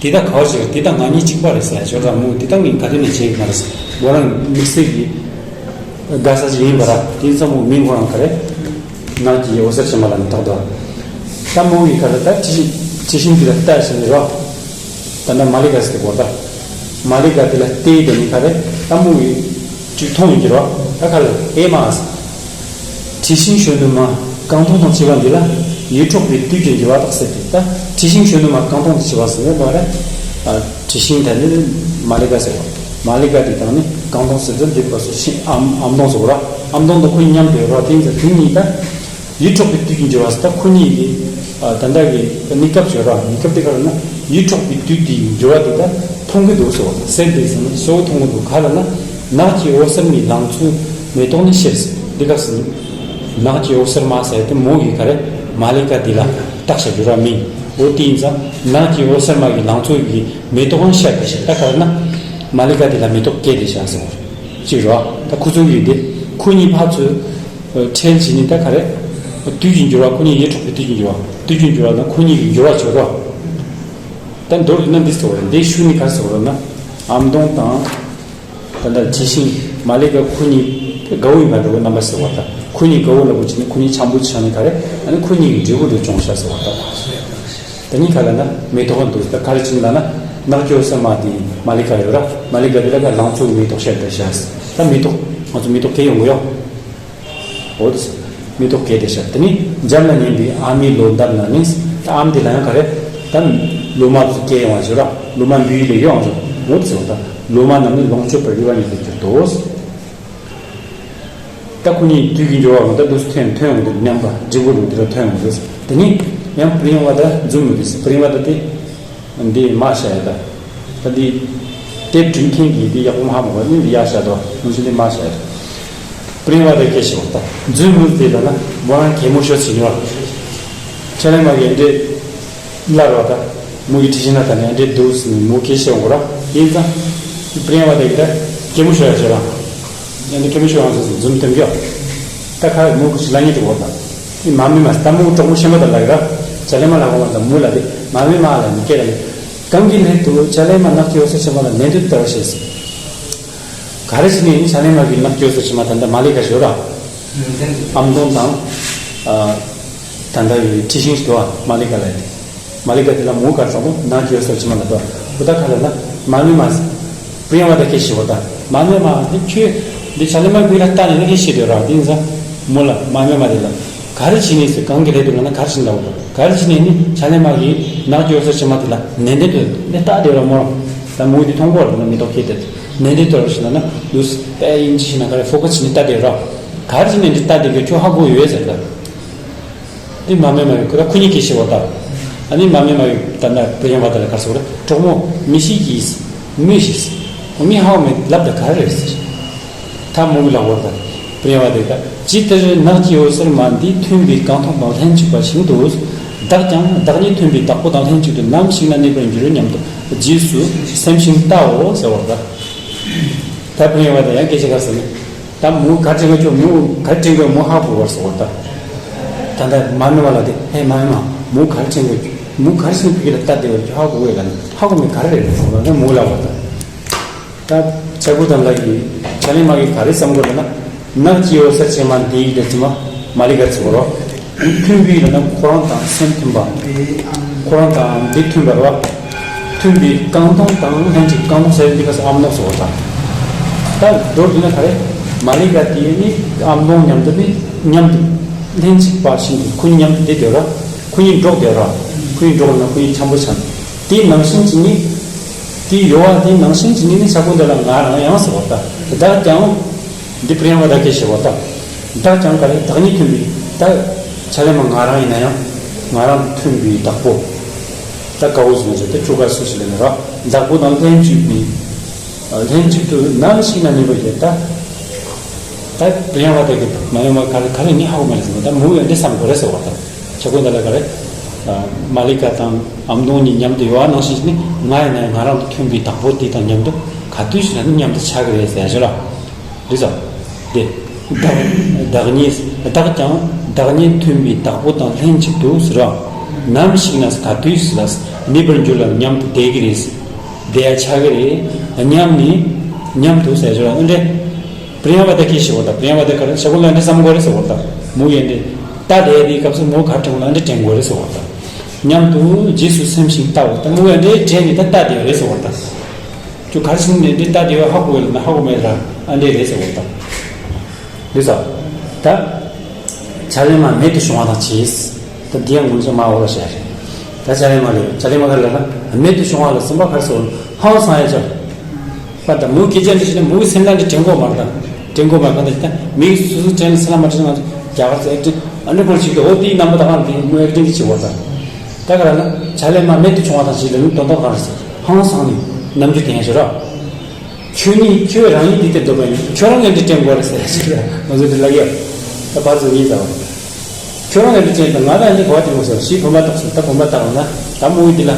འདི་ད་ག་བ་ཞིག་འདི་ད་ང་གཉིས་གཅིག་པ་རེད་ཟེར་ཞོར་ལ་མོ་འདི་ད་ངས་ག་དུས་ནས་བྱེད་ཀྱི་མ་རེད་ཟེར། མོ་རང་དམིགས་བསལ་གྱི། དགའ་ས་ཞིག་ཡིན་པ་ར་དེ་ཚོ་མོ་མིང་ཁོ་རང་ག་རེ། ནགས་ཀྱི་འོད་ཟེར་ཆེན་པོ་ལ་ནི་བཏགས་འདུག་ད་མོ་གིས་ག་རེ་ད་འཁྲི་ཤིང་འཁྲི་ཤིང་འདི་ལ་བལྟས་ཟེར་ནས་རོ། ད་ལྟ་མ་ལི་ཀ་ཟེར་གོ་ད། མ་ལི་ཀ་དེ་ལ་བལྟས་དེ་ནི་ཁ་རེ་ལྟད་མོ་ཡི་ཅིག་མཐོང་ཡིན་གྱི་རོ། ད་ཁ་ལ་ཨེ་མ་ཨ་ཟེར། དྲི་ཞིམ་གཞོན་ནུ་མ། རྐང་འཐུང་དང་བཅས་པ་འདི་ལ། ཡིད་འཕྲོག་པའི་བདུད་ཀྱི་འགྱུར་བ་དག་ཟེར་ཏེ། ད་དྲི་ཞིམ་གཞོན་ནུ་མ་རྐང་འཐུང་དང་བཅས་པ་ཟེར་ནས་མ་རེད། ཨ་དྲི་ཞིམ་ད་ནི་མ་ལི་ཀ་ཟེར་བ། མ་ལི་ཀ་དེ་དང་ནི་རྐང་འཐུང་ཟེར་དུས་འདི་བ་སུ་ཞིམ་ཨམ་ཨམ་འཐུང་ཟེར་བ་ར། ཨམ་འཐུང་དང་ཁོ་མཉམ་དུ་ཡོད་ར། དེ་ཡིན་ཙང་དེ་གཉིས་ད། ཡིད་འཕྲོག་པའི་བདུད་ཀྱི་འགྱུར་བ་ཟེར། ད་ཁོ་གཉིས་ཀྱི་ཨ་ད་ལྟ་གི་གནས་སྐབས་བྱོས་ར། གནས་སྐབས་དེ་ག་རེ་ན་ཡིད་འཕྲོག་པའི་བདུད་དེའི་འགྱུར་བ་དེ་ད་མཐོང་གི་འདུག་ཟེར་བ་དང་། སེམས་དེ་ཟེར་ན་གསལ་བོ་མཐོང་གི་འདུག། ག་རེ་ན་ནགས་ཀྱི་འོད་ཟེར་མའི་ལང་ཚོའི་མེ་ཏོག་ནི་ཤར་ཟེར། འདི་སྐབས་སུ་ནགས་ཀྱི་འོད་ཟེར་མ་ཟེར་དེ་མོ་གི་ག་རེ་མ་ལི་ཀ་དེ་ལ་བཏགས་བྱ་འགྱུར་བ་མིན། འོ་དེ་ཡིན་ཙང་ནགས་ཀྱི་འོད་ཟེར་མ་གི་ལང་ཚོ་གི་མེ་ཏོག་ནི་ཤར་དེ་ཤར། ད་ག་རེ་ན་མ་ལི་ཀ་དེ་ལ་མེ་ཏོག་སྐྱེས་དེ་ཤར་ཟེར་བ་ཅིག་རོ། ད་ཁོ་ཚོ་གི་དེ་ཁོ་གཉིས་ཕར་ཚུར། ཁྲེལ་བྱས་ནས་ད་ག་རེ། བདུད་ཀྱི་འགྱུར་བ་ཁོ་གཉིས། ཡིད་འཕྲོག་པའི་བདུད་ཀྱི་འགྱུར་བ། བདུད་ཀྱི་འགྱུར་བ་དང་ཁོ་གཉིས་ཀྱི་འགྱུར་བ་བྱེད་རོགས། ད་མདོར་བསྡུས་ན་འདི་ཟེར་བ་རེད། འདིའི་ཤུགས་ནི་ག་རེ་ཟེར་བ་རེད་ན། ཨམ་སྡོང་དང་། ད་ལྟ་དྲི་ཞིམ་མ་ལི་ཀ་ཁོ་གཉིས་དགའ་བོ་ཡིན་པ་འདྲ་བོ་རྣམ་པ་ཟེར་བ་དང་། ཁོ་གཉིས་དགའ་བོ་ལ་བུ་བྱས་ནས་ཁོ་གཉིས་འཆམ་པོ་བྱས་ནས་ག་རེ། ཨ་ནི་ཁོ་གཉིས་ཀྱི་འབྲས་བུ་འདྲ་བྱུང་ཤག་ཟེར་བ་དང་། ད་གཉིས་ཀ་ལ་ན་མེ་ཏོག་འདུག། ད་ག་རེ་བྱས་ནས་ལ་ན་ནགས་ཀྱི་འོད་ཟེར་མ་དེ་མ་ལི་ཀ་ཡོད་ར། མ་ལི་ཀ་དེ་ལ་ད་ལང་ཚོའི་མེ་ཏོག་ཤར་དེ་ཤར། ད་མེ་ཏོག་ང་ཚོ་མེ་ཏོག་སྐྱེ་ཡོང་གི་ཡོད། འོ་དེ་ཟེར། མེ་ཏོག་སྐྱེས་དེ་ཤར། དེ་ནི་འཇམ་ལ་མཉེན་པའི་ཨ་མའི་ལོ་འདབ་ན་ནི། ད་ཨམ་དེ་ལ་ཡང་ག་རེ། ད་ལོ་མ་དེ་སྐྱེ་ཡོང་བ་ཞིག་ར། ལོ་མ་འབུས་ལས་ཡོང་བ་ཞིག། འོ་དེ་ཟེར། ད་ལོ་མ་རྣམས་ནི་ལོངས་སྤྱོད་པར་རིགས་པ་ཉིད་དུ་གྱུར་ཏོ། ད་ཁོ་གཉིས་དུས་ཀྱི་འགྱུར་བ་ལ་ད་དུས་སུ་ཐོན་ཐོན་ཡོང་དུས་མཉམ་པ་འབྲས་བུ་རུ་དེ་ལ་ཐོན་ཡོང་དུས། དེ་ནི་ཡང་པྲི་ཡང་བ་ད་འཛུམ་མི་དུས་སུ་པྲི་ཡང་བ་ད་དེ། འདི་མ་བཤད་ཡ་ད། ད་འདི། དེབ་འབྲི་མཁན་གྱིས་འདི་ཡག་པོ་མ་ཧ་མ་གོ་ནི་འདི་ཡག་བཤད་དོ། ང་ཚོ་འདི་མ་བཤད་ཡ། པྲེང་བ་དེ་སྐད་ཤེས་པ་ད། རྫུན་མུར་དེ་ལ་ན་མོ་རང་གད་མོ་ཤོར་ཟིན་ཡོད། ཆ་ལེ་མ་གི་འདྲེ། སླར་བ་ད། མོ་གི་དྲི་ཞིམ་ན་ད་ནི་འདྲེ་འདུག་ཟིན་མོ་སྐད་ཤེས་འོང་ར། ཡིན་ཙང་། པྲེང་བ་དེ་གི་ད། གད་མོ་ཤོར་ཡ་ཤོར་ར། ཡང་འདི་གད་མོ་ཤོར་ཡང་ཟིན་རྫུན་སྟོན་གྱི་ཡོད། ད་ཁ་མོ་གི་ལ་ཉེ་དུ་བོར་ད། ཨི་མ་མི་མ་ད་མོ་གྲོགས་མོ་ཤེས་མ་ད་ལ་གི་ར། ཆ་ལེ་མ་ལ་གོ་མ་ད་མོ་ལ་དེ་མ་མི་མ་ལ་ནི་སྐད་ལ་ནི། གང་གི་སླད་དུ་ཆ་ལེ་མ་ནགས་ཀྱི་འོད་ཟེར་ཕྱེད་མ་ལ་ནན་ཏན་དུ་བལྟ་བར་བྱེད་ཟེར། ག་རེ་བྱས་ནས་ནི་ཆ་ལེ་མ་གི་ནགས་ཀྱི་འོད་ཟེར་ཕྱེད་མ་ད་ལྟ་མ་ལི་ཀ་ཞོ་ར། ཨམ་སྡོང་དང་། ཨ། ད་ལྟ་ཡི་དྲི་ཞིམ་ཞིག་འདུག་ཨ་མ་ལི་ཀ་ལ་ཡི། མ་ལི་ཀ་དེ་ལ་མོ་གར་ཚང་པོ་ནགས་ཀྱི་འོད་ཟེར་ཕྱེད་མ་ལ་འདུག་ཨ། བུ་ད་ཁ་ལ་ན་མ་མི་མ་ཟེར། པྲེང་བ་ད་སྐད་ཤེས་པོ་ད། མ་མི་མ་འདི་ཁྱོད་འདི་ཆ་ལེ་མ་བུ་ལ་ལྟ་ནས་ནི་སྐད་ཤེས་འདོད་ར། དེ་ཡིན་ཙང་མོ་ལ་མ་མི་མ་དེ་ལ་ག་རེ་བྱས་ནས་ཟེར། གང་གི་སླད་དུ་ལ་ན་ག་རེ་བྱས་ནས་ལ་འོ་ག་རེ་བྱས་ནས་ནི་ཆ་ལེ་མ་གི་ནགས་ཀྱི་འོད་ཟེར་ཕྱེད་མ་དེ་ལ་ནན་ཏན་དུ་ནི་ལྟ་དེ་ར་མོ་རང་ད་མོ་དེ་མཐོང་གོ་ར། ད་མི་ཐོག་ཁྱེད་དེ་ནན་ཏན་དུ་ར་ཞིག་ལ་ན་ལུས་པའི་ཡིན་ཅི་ཞིག་ན་ག་རེ་ཕོ་ཁ་བྱས་ནས་ལྟ་དེ་ར། ག་རེ་བྱས་ནས་འདི་ལྟ་དེ་གི་ཁྱོད་ཧ་གོ་ཡོད་ཟེར་ད། འདི་མ་མེ་མ་ཡོད་ཁོ་ད་ཁོ་གཉིས་ཀྱིས་ཤེས་པ་ད། ཨ་ནི་མ་མེ་མ་ཡོད་ད་ན་པྲེང་བ་ད་ལ་གར་སོགས་རེད། གྲོགས་མོ་མི་ཤེས་ཀྱིས་མི་ཤེས། ཁོ་མི་ཧ་མེ་ལབ་ད་ག་རེ་རེད་ཟེར། ད་མོ་གི་ལ་བོར་ད། པྲེང་བ་དེ་ད་ཇི་ལྟར་ནགས་ཀྱི་འོད་ཟེར་མ་འདི་མཐུན་པའི་རྐང་འཐུང་དང་ལྷན་ཅིག་པ་བཞིན་དུ། བདག་ཀྱང་བདག་ཉིད་མཐུན་པའི་བདག་པོ་དང་ལྷན་ཅིག་ཏུ་ནམ་ཞིག་ན་གནས་པར་འགྱུར་སྙམ་དུ་རྗེས་སུ་སེམས་ཤིང་ལྟའོ་ཟེར་བ་ད། ད་པྲེང་བ་དེ་ཡང་སྐད་ཆ་ག་ཟེར་ནས། ད་མོ་ག་དྲན་ག་ཁྱོད་མོ་ག་དྲན་ག་མོ་ཧ་གོ་བར་སོང་བ་ད། ད་ལྟ་མ་མི་མ་ལ་དེ་ཧེ་མ་མི་མ་མོ་ག་དྲན་ག་མོ་ག་སེམས་ཕུག་གི་ལ་ལྟ་དེ་བར་ཁྱོད་ཧ་གོ་བས་ལ་ནི་ཧ་གོ་མི་ག་རེ་རེད་ལ་མོ་ལ་བ་ད། ད་ཆ་བུ་དང་ལ་ཡི་ཆ་ལེ་མ་གི་ག་རེ་བསམ་གོ་ལ་ན་ནགས་ཀྱི་འོད་ཟེར་ཕྱེད་མ་འདི་ཡི་ལ་ཚི་མ་མ་ལི་ག་ཚི་གོ་རོ། མཐུན་པའི་ལ་ན་ཁོ་རང་དང་སེམས་མཐུན་པ། ཁོ་རང་དང་འདི་མཐུན་པ་རེད་བ། མཐུན་པའི་རྐང་འཐུང་དང་ལྷན་ཅིག་རྐང་འཐུང་ཟེར་འདི་ག་ས་ཨམ་ནོག་སོགས་དང་། ད་མདོར་བསྡུས་ན་ག་རེ། མ་ལི་ག་དེ་ནི་ཨམ་ནོག་མཉམ་དུ་ནི་མཉམ་དུ་ལྷན་ཅིག་པ་བཞིན་དུ་ཁོ་གཉིས་མཉམ་དུ་བསྡད་ཡོད་ར། ཁོ་གཉིས་འགྲོགས་བསྡད་ཡོད་ར། ཁོ་གཉིས་འགྲོགས་ན་ཁོ་གཉིས་འཆམ་པོ་ཆགས། དེའི་ནང་བཞིན་གྱི་ནི། དེའི་ཡོ་བ་དེའི་ནང་བཞིན་གྱི་ནི་ནི་ཆ་ཀུན་དེ་ལ་ང་རང་ཡང་ཟེར་བ་ད། བདག་ཀྱང་། འདི་པྲེང་བ་ད་སྐད་ཤེས་པ་ད། བདག་ཀྱང་ག་རེ་བདག་ཉིད་མཐུན་པའི་ད། ཆ་ལེ་མ་ང་རང་ཡིན་ན་ཡང་ང་རང་མཐུན་པའི་བདག་པོ། ད་དགའ་བོ་ཟེར་ན་ཟེར་ད་ཁྱོད་ག་སུ་ཞིག་ལེན་ན་ར་བདག་པོ་དང་ལྷན་ཅིག་པའི། ལྷན་ཅིག་ཏུ་ནམ་ཞིག་ན་གནས་པ་ཡོད་ད། ད་པྲེང་བ་ད་གི་མ་ཡོང་བ་ག་རེ་ག་རེ་ནི་ཧ་གོ་མ་རེད་ཟེར་ན་ད་མོ་ཡོད་འདི་བསམ་དགོས་རེད་ཟེར་བ་ད། ཆ་ཀུན་ད་ལ་ག་རེ། མ་ལི་ཀ་དང་ཨམ་སྡོང་གཉིས་མཉམ་དུ་ཡོད་པ་ནང་བཞིན་ནི་ང་ཡིན་ན་ང་རང་དང་མཐུན་པའི་བདག་པོ་དེ་དང་མཉམ་དུ་ག་དུས་ཤིག་ན་ནི་མཉམ་དུ་ཆགས་ཀྱི་རེད་ཟེར་ཞུ་ལ། རེད་ཟེར། དེ། བདག་བདག་ཉིད་བདག་ཀྱང་བདག་ཉིད་མཐུན་པའི་བདག་པོ་དང་ལྷན་ཅིག་ཏུ་ཟེར་རོ། ནམ་ཞིག་ན་ག་དུས་ཤིག་ལ་གནས་པར་འགྱུར་ལ་མཉམ་དུ་བསྡད་ཀྱི་རེད། བསྡད་ཡ་ཆགས་ཀྱི་རེད། མཉམ་ནི་མཉམ་དུ་ཟེར་ཞུ་ལ་འདྲེ། པྲེང་བ་ད་སྐད་ཤེས་པ་ད་པྲེང་བ་ད་ག་རེ་ཆ་ཀུན་ལ་འདྲེ་བསམ་དགོས་རེད་ཟེར་བ་ད་མོ་ཡོད་འདྲེ། ད་དེ་དེའི་སྐབས་སུ་མོ་ག་དྲན་ལ་འདྲེ་དྲན་དགོས་རེད་ཟེར་བ་ད། སྙམ་དུ་རྗེས་སུ་སེམས་ཤིང་ལྟའོ། ད་མོ་ཡང་འདྲེ་དྲན་ནས་ད་ལྟ་དེ་རེད་ཟེར་བ་ད། ཁྱོད་ག་རེ་ཟེར་ནས་འདྲེ་ལྟ་དེ་ཧ་གོ་བས་ལ་ན་ཧ་གོ་མེད་ར། ཨ་འདྲེ་རེད་ཟེར་བ་ད། འདི་ཟ། ད། ཕྱག་ལེན་མ་རྨད་དུ་བྱུང་བ་དང་བཅས། ད་འདི་ཡང་ངོ་མཚར་མ་འོ་ལ་བཤད་རེད། ད་ཕྱག་ལེན་མ་ལས་ཕྱག་ལེན་མ་ག་ལ་ན་རྨད་དུ་བྱུང་བ་ལ་སེམས་པ་ག་རེ་ཟེར་བ་ཧང་སང་ཡ་ཅག་པ་དང་མོའི་སྐད་ཆ་འདི་བྱས་ན་མོའི་སེམས་ནང་འདི་དྲན་གོ་མ་རེད་ད། དྲན་གོ་མ་གང་ལྟར་ད་མིག་སོ་སོ་དྲན་ལ་སེམས་ལ་མ་དྲན་ན་རྒྱ་གར་ཚོ་ཨེ་དྲན་ཨ་འདྲ་ཁོར་ཅིག་ཏུ་འོ་དེའི་རྣམ་པ་ད་གང་དེ་མོའི་ཨེ་དྲན་གྱི་བྱེད་བ་ད། ད་ག་ར་ན་བྱ་ལས་མ་རྨད་དུ་བྱུང་བ་དང་ཞིག་ལ་ནི་དོན་དག་གང་རེད་ཟེར་ཧང་སང་ནས་རྣམ་འགྱུར་དེ་ཡང་ཞུ་ར། ཁྱོད་ནི་ཁྱོད་རང་ཉིད་འདི་ལྟར་འདོད་པ་ཡིན་ཁྱོད་རང་ངས་འདི་དྲན་དགོས་རེད་ཟེར་ཞིག་ལ་ང་ཚོ་འདི་ལ་གཡབ། ད་བར་དུ་ཉིད་ཟ་བ། ཁྱོད་རང་ངས་འདི་དྲན་དང་ང་རང་འདི་གོ་བ་དེ་མོ་ཟེར་ཞིག་བུམ་པ་བཏགས་སོང་ད་བུམ་པ་བཏགས་ན་ད་མོ་འདི་ལ།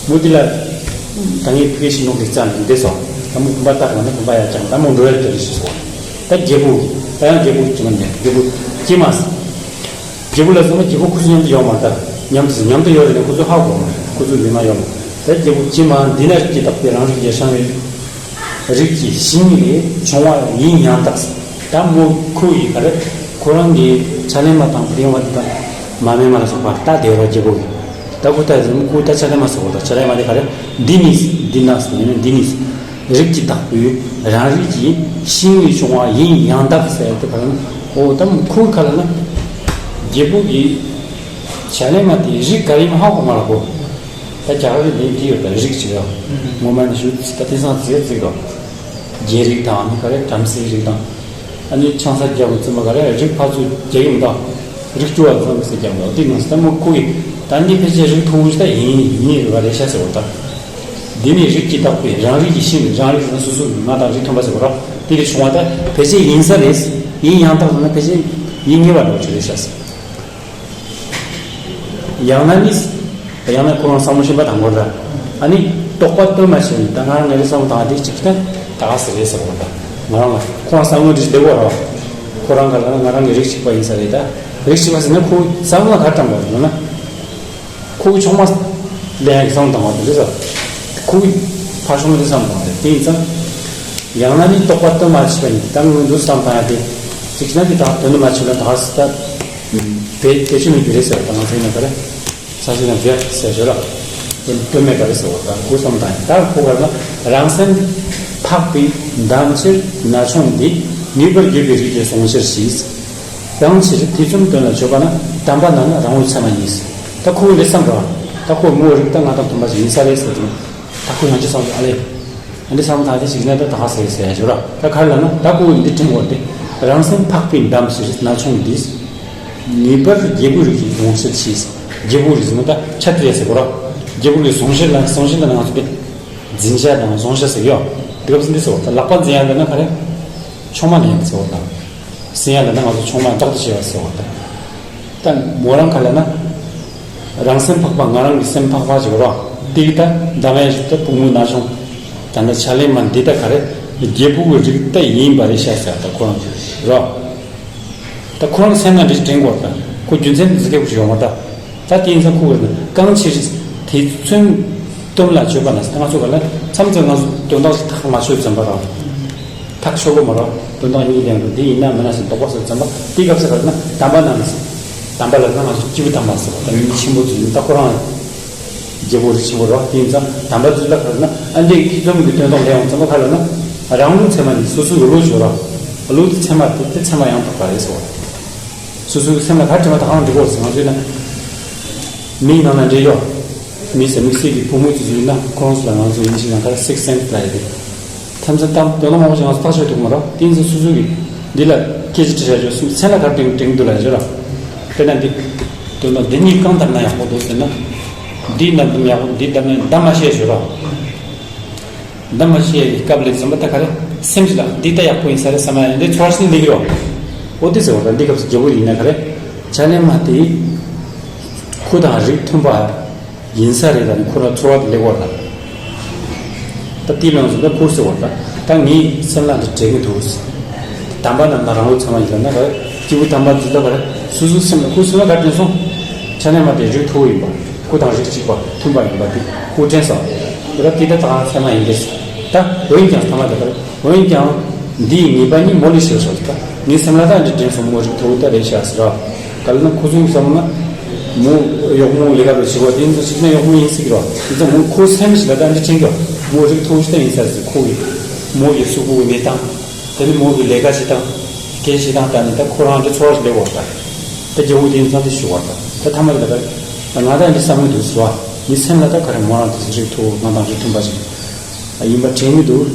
མོ་འདི་ལ། ད་ངས་ཕ་གི་ཞིག་ནོག་ལེགས་ཙང་འདི་སོ། ད་མོ་བུམ་པ་བཏགས་ན་ད་བུམ་པ་ཡར་བརྐྱངས་ད་མོ་འགྲོ་ཡ་དེ་རེད་ཞིག་སོ། ད་རྒྱལ་པོ། ད་ཡང་རྒྱལ་པོ་ཅི་མ་ནས་རྒྱལ་པོ་ཅི་མ་ཟེར། རྒྱལ་པོ་ལ་སོང་ན་རྒྱལ་པོ་ཁོ་ཚོ་མཉམ་དུ་ཡོང་མ་ད། མཉམ་དུ་མཉམ་དུ་ཡོད་རེད་ན་ཁོ་ཚོ་ཧ་གོ་མ་རེད་ཁོ་ཚོ་མི་མ་ཡོང་མ། ད་རྒྱལ་པོ་ཅི་མ་འདི་ན་རིགས་ཀྱི་བདག་པོས་རང་རིགས་ཀྱི་ཤང་བའི་རིགས་ཀྱི་ཤིང་ལས་བྱུང་བ་ཡིན་ཡང་དག་ད་མོ་ཁོ་ཡི་ག་རེ་ཁོ་རང་གི་ཕྱག་ལེན་མ་དང་བུ་ལེན་བ་འདི་དང་མ་སྨད་མ་ལ་སོགས་པ་ད་དེ་རོ་རྒྱལ་པོ་གི་ད་ཁོ་ད་ཟིན་ཁོ་ད་ཕྱག་ལེན་མ་སོགས་པ་ད་ཕྱག་ལེན་མ་དེ་ག་རེ་འདི་ནི་འདི་ན་ཟིན་འདི་ནི། རིགས་ཀྱི་བདག་པོས་རང་རིགས་ཀྱི་ཤིང་ལས་བྱུང་བ་ཡིན་ཡང་དག་ཟེར་ཏེ་བར་ན་འོ་ད་ཁོའི་ཁ་ལ་ན་རྒྱལ་པོ་གི་བྱ་ལས་མ་དེ་རིགས་ག་རེ་ཡིན་ཧ་གོ་མ་ལ་གོ། ད་རྒྱ་གར་ལས་དེ་ཡོད་པ་རིགས་ཅིག་ཡོད། ངོ་མ་ནི་ཞུ་ད་དེང་སང་ཟེར་ཟེར་གོ། རྒྱལ་རིགས་དང་ནི་ག་རེ་བྲམ་ཟེའི་རིགས་དང་། ཨ་ནི་ཆང་ས་རྒྱལ་པོ་བཙུན་པ་ག་རེ་རིགས་ཕར་ཚུར་རྒྱལ་ཡོང་དང་། རིགས་བཅུ་བ་ཙམ་ཟེར་ཀྱང་འདུག་དེ་ནང་སྟ་མོ་ཁོ་གིས་ད་འདི་ཕལ་ཆེར་རིགས་མཐོ་བོ་ཞིག་ད་ཡིན་ཡིན་རེད་བ་རེད་ཤག་ཟེར་བ་ད། འདི་ནི་རིགས་ཀྱི་བདག་པོས་རང་རིགས་ཀྱི་ཤིང་ལས་རང་རིགས་ན་སོ་སོ་ང་དང་རིགས་མཐུན་པ་ཟེར་བ་ར་དེ་གི་བྱུང་བ་ད་ཕལ་ཆེར་ཡིན་ས་རེད། ཡིན་ཡང་དག་ན་ཕལ་ཆེར་ཡིན་ངེས་པ་འདྲ་བོ་ཅིག་རེད་ཤག་ཟེར། ཡང་ན་ནི། ཡང་ན་ཁོ་རང་བསམ་བློ་ཤེས་པ་དང་པོ་ར། ཨ་ནི་རྟོག་པ་སྟོན་མ་བྱས་ནས་ད་ང་རང་ངའི་བསམ་བློ་དང་དེ་གཅིག་ད་ད་ག་ཟེར་རེད་ཟེར་བ་ད། ང་རང་ལ་ཁོ་རང་བསམ་བློ་འདྲི་བདེ་བོ་ར། ཁོ་རང་ག་ལ་ན་ང་རང་གི་རིགས་གཅིག་པ་ཡིན་ས་རེད་ད། རིགས་གཅིག་པ་ཟེར་ན་ཁོ་བསམ་བློ་ག་དྲངས་པ་རེད་ན། ཁོའི་ཆུང་མ་ལེན་ཡག་གི་བསམ་བློ་བཏང་བ་དེ་རེད་ཟེར། ཁོའི་ཕ་ཆུང་མ་དེ་བསམ་བློ་བཏང་སྟེ་དེ་ཡིན་ཙང་། ཡང་ན་ནི་རྟོག་པ་སྟོན་མ་བྱས་པ་ཡིན་ད་ངོས་འདུག་བསམ་བཏང་ཡ་དེ། གཅིག་ན་དེ་དག་དོན་དུ་མ་བྱས་ན་ད་ག་སི་ད། བེད་བེད་སྤྱོད་མི་འགྱུར་རེད་ཟེར་བ་ད་ང་ཚོ་ཡིན་ན་ག་རེ། ས་ཆ་ན་བེད་ཟེར་ཞོར་ལ། དོན་དོན་མེད་པ་རེད་ཟེར་བ་ད་ཁོ་བསམ་བཏང་ཡ་ད་ཁོ་ག་ལ་རང་སེམས་འཕགས་པའི་འདམ་ཕྱིར་ན་ཆུང་འདི་ངེས་པར་འགྱུར་བའི་རིགས་ཀྱི་ཟུངས་ཤིག་གཞི། གང་ཕྱིར་ཐེ་ཚོམ་དོན་ལ་བརྗོད་པ་ན་དམ་པ་རྣམས་ལ་རང་འོད་ཚད་མ་ཡིན། ད་ཁོ་བོ་འདི་བསམ་པ། ད་ཁོ་མོ་རིགས་ད་ང་དང་མཐུན་པ་ཞིག་ཡིན་ས་རེད་ཟེར་དུས། ད་ཁོ་ཡང་ཅི་བསམ་ཨ་ལེ། ཨ་འདི་བསམ་ཐག་དེ་ཞིག་ནས་ད་ད་ཧ་ཟེར་ཟེར་ཡ་ཞོར་ད་ག་རེ་ལ་ན་ད་ཁོ་བོ་འདི་དྲན་དགོས་ཏེ། རང་སེམས་འཕགས་པའི་འདམ་ཞིག་ན་ཆུང་འདིས། ངེས་པར་རྒྱལ་པོའི་རིགས་ཀྱི་ཟུངས་ཤིག་གཞི། རྒྱལ་པོའི་རིགས་ཟེར་ན་ད་ཆ་དེ་ཟེར་གོ་ར། རྒྱལ་པོའི་རིགས་ཟུངས་ཤིག་ལ་ཟུངས་ཤིག་ལ་ང་ཚོ་དེ། འཛིན་བྱ་དང་ཟུངས་ཤིག་ཟེར་གི་ཡོད། འདི་སྐབས་སུ་འདི་ཟེར་བ་ད་ལག་པ་འཛིན་ཡ་ལ་ན་ག་རེ། ཆུང་མ་ལེན་ཟེར་བ་དང་། སྲིང་ཡ་ལ་ན་ང་ཚོ་ཆུང་མ་བདག་ཏུ་བྱེད་པ་ཟེར་བ་དང་། ད་མོ་རང་ག་ལ་ན། རང་སེམས་འཕགས་པ་ང་རང་གི་སེམས་འཕགས་པ་ཟེར་བ། དེ་གི་ད་འདམ་ཡ་ཞིག་ད་བུ་མོ་ན་ཆུང་། ད་ནི་ཕྱག་ལེན་མ་འདི་ད་ག་རེ། རྒྱལ་པོ་གི་རིགས་ད་ཡིན་པ་རེད་ཤག་ཟེར་བ་ད་ཁོ་རང་ཚོ་རོ། ད་ཁོ་རང་སེམས་ན་འདྲི་དྲན་དགོས་ད། ཁོ་རྒྱུ་མཚན་འཛི་སྐད་པོ་ཞིག་ཡོང་བ་ད། ད་དེ་ཡིན་ཙང་ཁོ་གི་རེད་ན་གང་ཕྱིར་དེ་ཚུན་སྟོན་ལ་བརྗོད་པ་ན་ང་ཚོ་ག་ལ་མཚམས་མཚམས་ང་ཚོ་དོན་དག་ཅིག་ཐག་མ་ཆོད་ཙམ་པ་རང་། ཐག་ཆོད་གོ་མ་རོ། དོན་དག་གཉིས་ལྡན་རུ་འདི་ཡིན་ན་མིན་ན་ཟེར་དོགས་པ་ཟེར་ཙམ་པ་དེ་སྐབས་སུ་ག་ལ་ན་དམ་པ་རྣམས་ཟེར། དམ་པ་ལ་ན་ང་ཚོ་སྐྱེས་བུ་དམ་པ་ཟེར་བ་ད་མི་ཆེན་པོ་ཚོ་ཡིན་ད་ཁོ་རང་། རྒྱལ་པོ་རིགས་ཆེན་པོ་རོ་དེ་ཡིན་ཙང་དམ་པ་ཚོ་ད་ག་ལ་ན་ཨ་འདྲས་ཀྱི་ཐེ་ཚོམ་གྱི་དོན་དག་ལྡན་ཡོང་ཙམ་པ་ག་ལ་ན་རང་ལུགས་ཚད་མ་ནི་སོ་སོའི་བློ་ཆོས་རོ། བློ་དེ་ཚད་མ་དེ་དེ་ཚད་མ་ཡང་དག་པ་རེད་ཟེར་བ། སོ་སོའི་སེམས་ལ་ག་དྲན་པ་དང་འདི་སྐོར་ཟེར་ང་ཚོས་ན། མིའི་ནང་ན་འདྲེ་ཡོད། མི་ཟེར་དམིགས་བསལ་གྱི་བུ་མོ་ཚོ་ཡིན་ན་ཁོ་རང་ཚོ་ལ་ང་ཚོ་ཡིན་ཞིག་ན་ག་རེ་སིག་སེན་སི་ལ་ཡོད་དེ། ཐམས་ཅད་གཏམ་དོན་དག་མང་པོ་ཞིག་ང་ཚོ་ཐག་ཆོད་ཐུབ་མ་རེད་དེ་ཡིན་ཙང་སོ་སོ་གི་འདི་ལ་སྐད་ཆ་དྲི་བྱ་ཆོག་སེམས་སེམས་ལ་ག་དྲན་དྲན་འདུག་ལ་ཡོད་ར། དཔེར་ན་འདི། དོན་དག་འདི་གཉིས་གང་ལྟར་ན་ཡག་པོ་འདུག་ཟེར་ན། འདིའི་ནང་དུ་ཡག་པོ་འདི་ལྟར་ན་འདམ་མ་བཤད་ཞུ་ར། འདམ་མ་བཤད་ཡ་གི་སྐབས་ལས་བཟུང་བ་ད་ག་རེ་སེམས་ཀྱི་ལ་འདི་ལྟ་ཡག་པོ་ཡིན་ས་རེད་བསམ་ཡ་འདི་ཚོར་སེམས་འདི་གི་རོ། འོ་དེ་ཟེར་བ་ད་འདི་སྐབས་སུ་རྒྱལ་པོ་ཡིན་ན་ག་རེ། ཕྱག་ལེན་མ་དེ། ཁུ་དང་རིགས་མཐུན་པ། ཡིན་ས་རེད་ད་ནི་ཁོ་རང་ཚོར་བ་དེ་ལེགས་བར་ལ། ད་དེའི་ལན་བཟུང་ད་ཁུར་ཟེར་བ་ད་ད་ངའི་སེམས་ལ་འདི་དྲན་གི་འདུག་དམ་པ་རྣམས་ལ་རང་ལུགས་ཚང་མ་ཡིན་ལ་ན་ག་རེ་སྐྱེས་བུ་དམ་པ་འདི་ད་ག་རེ་སོ་སོའི་སེམས་ལ་ཁུར་སེམས་ལ་ག་དྲན་སོང་། ཕྱག་ལེན་མ་དེ་རིགས་མཐོ་བོ་ཡིན་པ། ཁུ་དང་རིགས་གཅིག་པ་མཐུན་པ་ཡིན་པ་དེ་ཁུ་དྲན་སོང་། དེ་ལ་དེ་ད་ད་ཚད་མ་ཡིན་གྱི་ད་འོན་ཀྱང་ཐ་མ་དེ་ག་རེ། འོན་ཀྱང་། འདིའི་ངེས་པ་ཉིད་མོ་ལས་ཤེས་སོ་ད། ངའི་སེམས་ལ་ད་འདི་དྲན་སོང་མོ་རིགས་མཐོ་བོ་ད་རེད་ཤག་ཟེར་ར། ག་ལ་ན་ཁོ་ཚོའི་བསམ་ན། མོ་གཡོག་མོ་ལས་ཀ་རུ་བྱེད་པ་དེ་ཚོ་ཅིག་ན་གཡོག་མོ་ཡིན་སྲིད་ཀྱི་རེད། དེ་ཚོ་མོ་ཁོ་སེམས་ཞིག་ལ་ད་འདི་དྲན་གྱི་རེད། མོ་རིགས་མཐོ་ཞིག་ད་ཡིན་ས་ཟིག་ཁོ་གི་མོ་གི་གཟུགས་པོ་གི་གནས་སྟངས། དེ་ནི་མོ་གི་ལས་ཀ་བྱེད་སྟངས། སྐད་ཆ་བཤད་སྟངས་ལྟར་ནི་ད་ཁོ་རང་འདི་ཚོར་བ་ཞིག་སླེབས་པ་རེད། ད་རྒྱལ་པོ་དེ་ཡིན་ཙང་དེ་ཞུ་བ་རེད། ད་ཐ་མ་དེ་ལ་ད་ང་ད་འདི་བསམ་གྱི་འདུག་ཟེར་བ། མི་སེམས་ལ་ད་ག་རེ་མོ་རང་དེ་ཚོ་རིགས་མཐོ་བོ་ང་དང་རིགས་མཐུན་པ་ཞིག་ཡིན་པ་དྲན་གྱི་འདུག་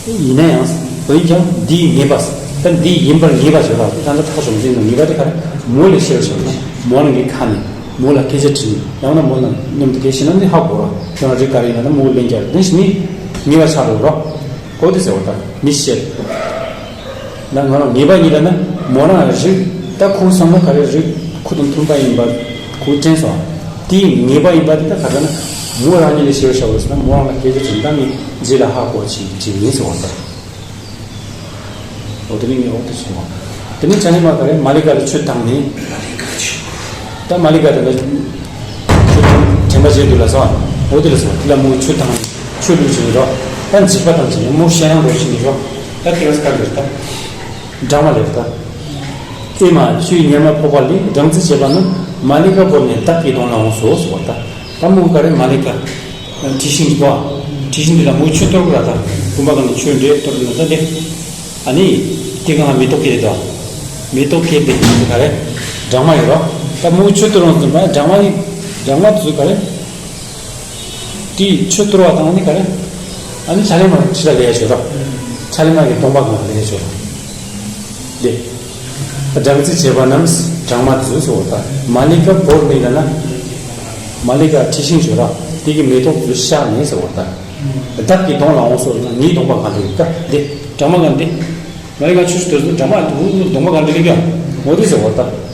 ཡིན་ན་ཡང་འོན་ཀྱང་འདི་ངེས་པ། ད་འདི་ཡིན་པར་ངེས་པ་ཞིག་ལ་ད་ལྟ་ཐག་ཆོད་མི་འཛིན་ནོ། ངེས་པ་དེ་ག་རེ་མོ་ལས་ཤེས་པ་ཞིག་ན་མོ་རང་གི་ཁ་ནས་མོ་ལ་སྐད་ཆ་དྲིས་ནས་ཡང་ན་མོ་ལ་མཉམ་དུ་སྐད་ཆ་བཤད་ན་འདི་ཧ་གོ་ར། ཁྱོད་རང་རིགས་ག་རེ་ཡིན་ན་ད་མོ་ལན་རྒྱག་དེ་ཞིག་ནི་ངེས་པ་ཆགས་འགྲོ་ར། གོ་དེ་ཟེར་བ་ད་མི་ཤེས། ད་ང་རང་ངེས་པ་ཉིད་ལ་ན་མོ་རང་རིགས་ད་ཁོའི་བསམ་བློ་ག་རེ་རིགས་ཁོ་དང་མཐུན་པ་ཡིན་པ་ཁོས་དྲན་སོང་། དེའི་ངེས་པ་ཡིན་པ་དེ་ད་ག་རེ་ན་མོ་རང་ཉིད་ལས་ཤེས་པ་ཞིག་ལ་ཟེར་ན་མོ་རང་ལ་སྐད་ཆ་དྲིས་ད་ངས་རྗེས་ལ་ཧ་གོ་ཅིག་ཅིག་ཡིན་ཟེར་བ་ད། འོ་དེ་ནི་ངས་འོ་དེ་སོང་བ། དེ་ནི་ཅ་ནི་མ་ག་རེ་མ་ལི་ཀ་ལ་ཆུ་བཏང་ནས། ད་མ་ལི་ཀ་དེ་ལ་ཆུ་དྲན་པ་བརྗེད་འདུག་ལ་སོང་། འོ་དེ་ལ་སོང་དེ་ལ་མོ་ཆུ་བཏང་ནས་ཆུ་བླུགས་བྱས་ནས་རོ། ད་འཇིགས་པ་དང་བཅས་ནས་མོ་ཤེས་རང་རོ་ཞིག་ནས་རོ། ད་དེ་ལ་སྐར་འདིར་ད་སྦྲང་མ་ལེར་ད། ཨེ་མ་ཆུའི་གཉེར་མ་ཕོག་པ་ལས་སྦྲང་རྩི་བྱས་པ་རྣམས་མ་ལི་ཀ་བོར་ནས་བདག་གི་གདོང་ལ་འོངས་སོ་ཟེར་བ་ད། ད་མོ་ག་རེ་མ་ལི་ཀ། འཁྲི་ཤིང་གོ། འཁྲི་ཤིང་འདི་ལ་མོ་ཆུ་གཏོར་གི་ར་ད། བུམ་པ་གང་ནས་ཆུ་འདྲེ་གཏོར་གི་ན་ད་དེ། ཨ་ནི། དེ་གང་ལ་མེ་ཏོག་སྐྱེས་དོ། མེ་ཏོག་སྐྱེས་པའི་དེ་ག་རེ། སྦྲང་མ་ཡོད་རོ། ད་མོ་ཆུ་གཏོར་འོང་ཟིན་པ་སྦྲང་མ་ཡི། སྦྲང་མ་ཚོས་ག་རེ། དེ་ཆུ་གཏོར་བ་དང་ཨ་ནི་ག་རེ། ཨ་ནི་ཆ་ལེ་མ་ཁྲི་ལ་ལས་ཡ་ཆོད་རོ། ཆ་ལེ་མ་གི་གདོང་པ་གང་ལ་ལས་ཡ་ཆོད་རོ། དེ། སྦྲང་རྩི་བྱས་པ་རྣམས་སྦྲང་མ་ཚོས་ཟེར་བ་ད། མ་ལི་ཀ་བོར་ནས་ལ་ན། མ་ལི་ཀ་འཁྲི་ཤིང་ཆོད་ར། དེ་གི་མེ་ཏོག་ཚོས་ཤར་ནས་ཟེར་བ་ད། བདག་གི་གདོང་ལ་འོངས་སོ་ན་ངའི་གདོང་པ་གང་དུ་ཡོད་ཀ་དེ། སྦྲང་མ་གང་དེ། མ་ལི་ཀ་ཆུ་ཞིག་ཏུ་སྦྲང་མ་དུ་གདོང་པ་གང་དུ་ཡོད་ཀ་འོ་དེ་ཟེར་བ་ད།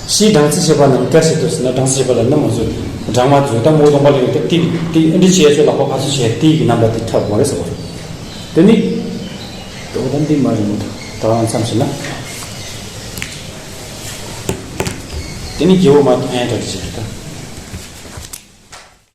ཕྱིས་སྦྲང་རྩི་བྱས་པ་རྣམས་སྐྱར་ཞིག་ཏུ་ཟེར་ན་སྦྲང་རྩི་བྱས་པ་ལ་ནི་མ་ཚོས་སྦྲང་མ་ཚོས་ད་མོ་གདོང་པ་ལ་ཡོད་ཀ་དེ་དེ་ཨ་འདྲི་བྱས་ཆོད་ལག་པ་ཁ་སུ་བྱས་དེ་གི་རྣམ་པ་དེ་འཁྲབ་དགོས་རེད་ཟེར་བ་རེད། དེ་ནི། དོ་དམ་འདི་མ་རེད་མོ། ད་རང་མཚམས་བྱས་ན། དེ་ནི་རྒྱལ་པོ་མ་ཐོན་ཡ་འདྲ་ཞིག་རེད་ད།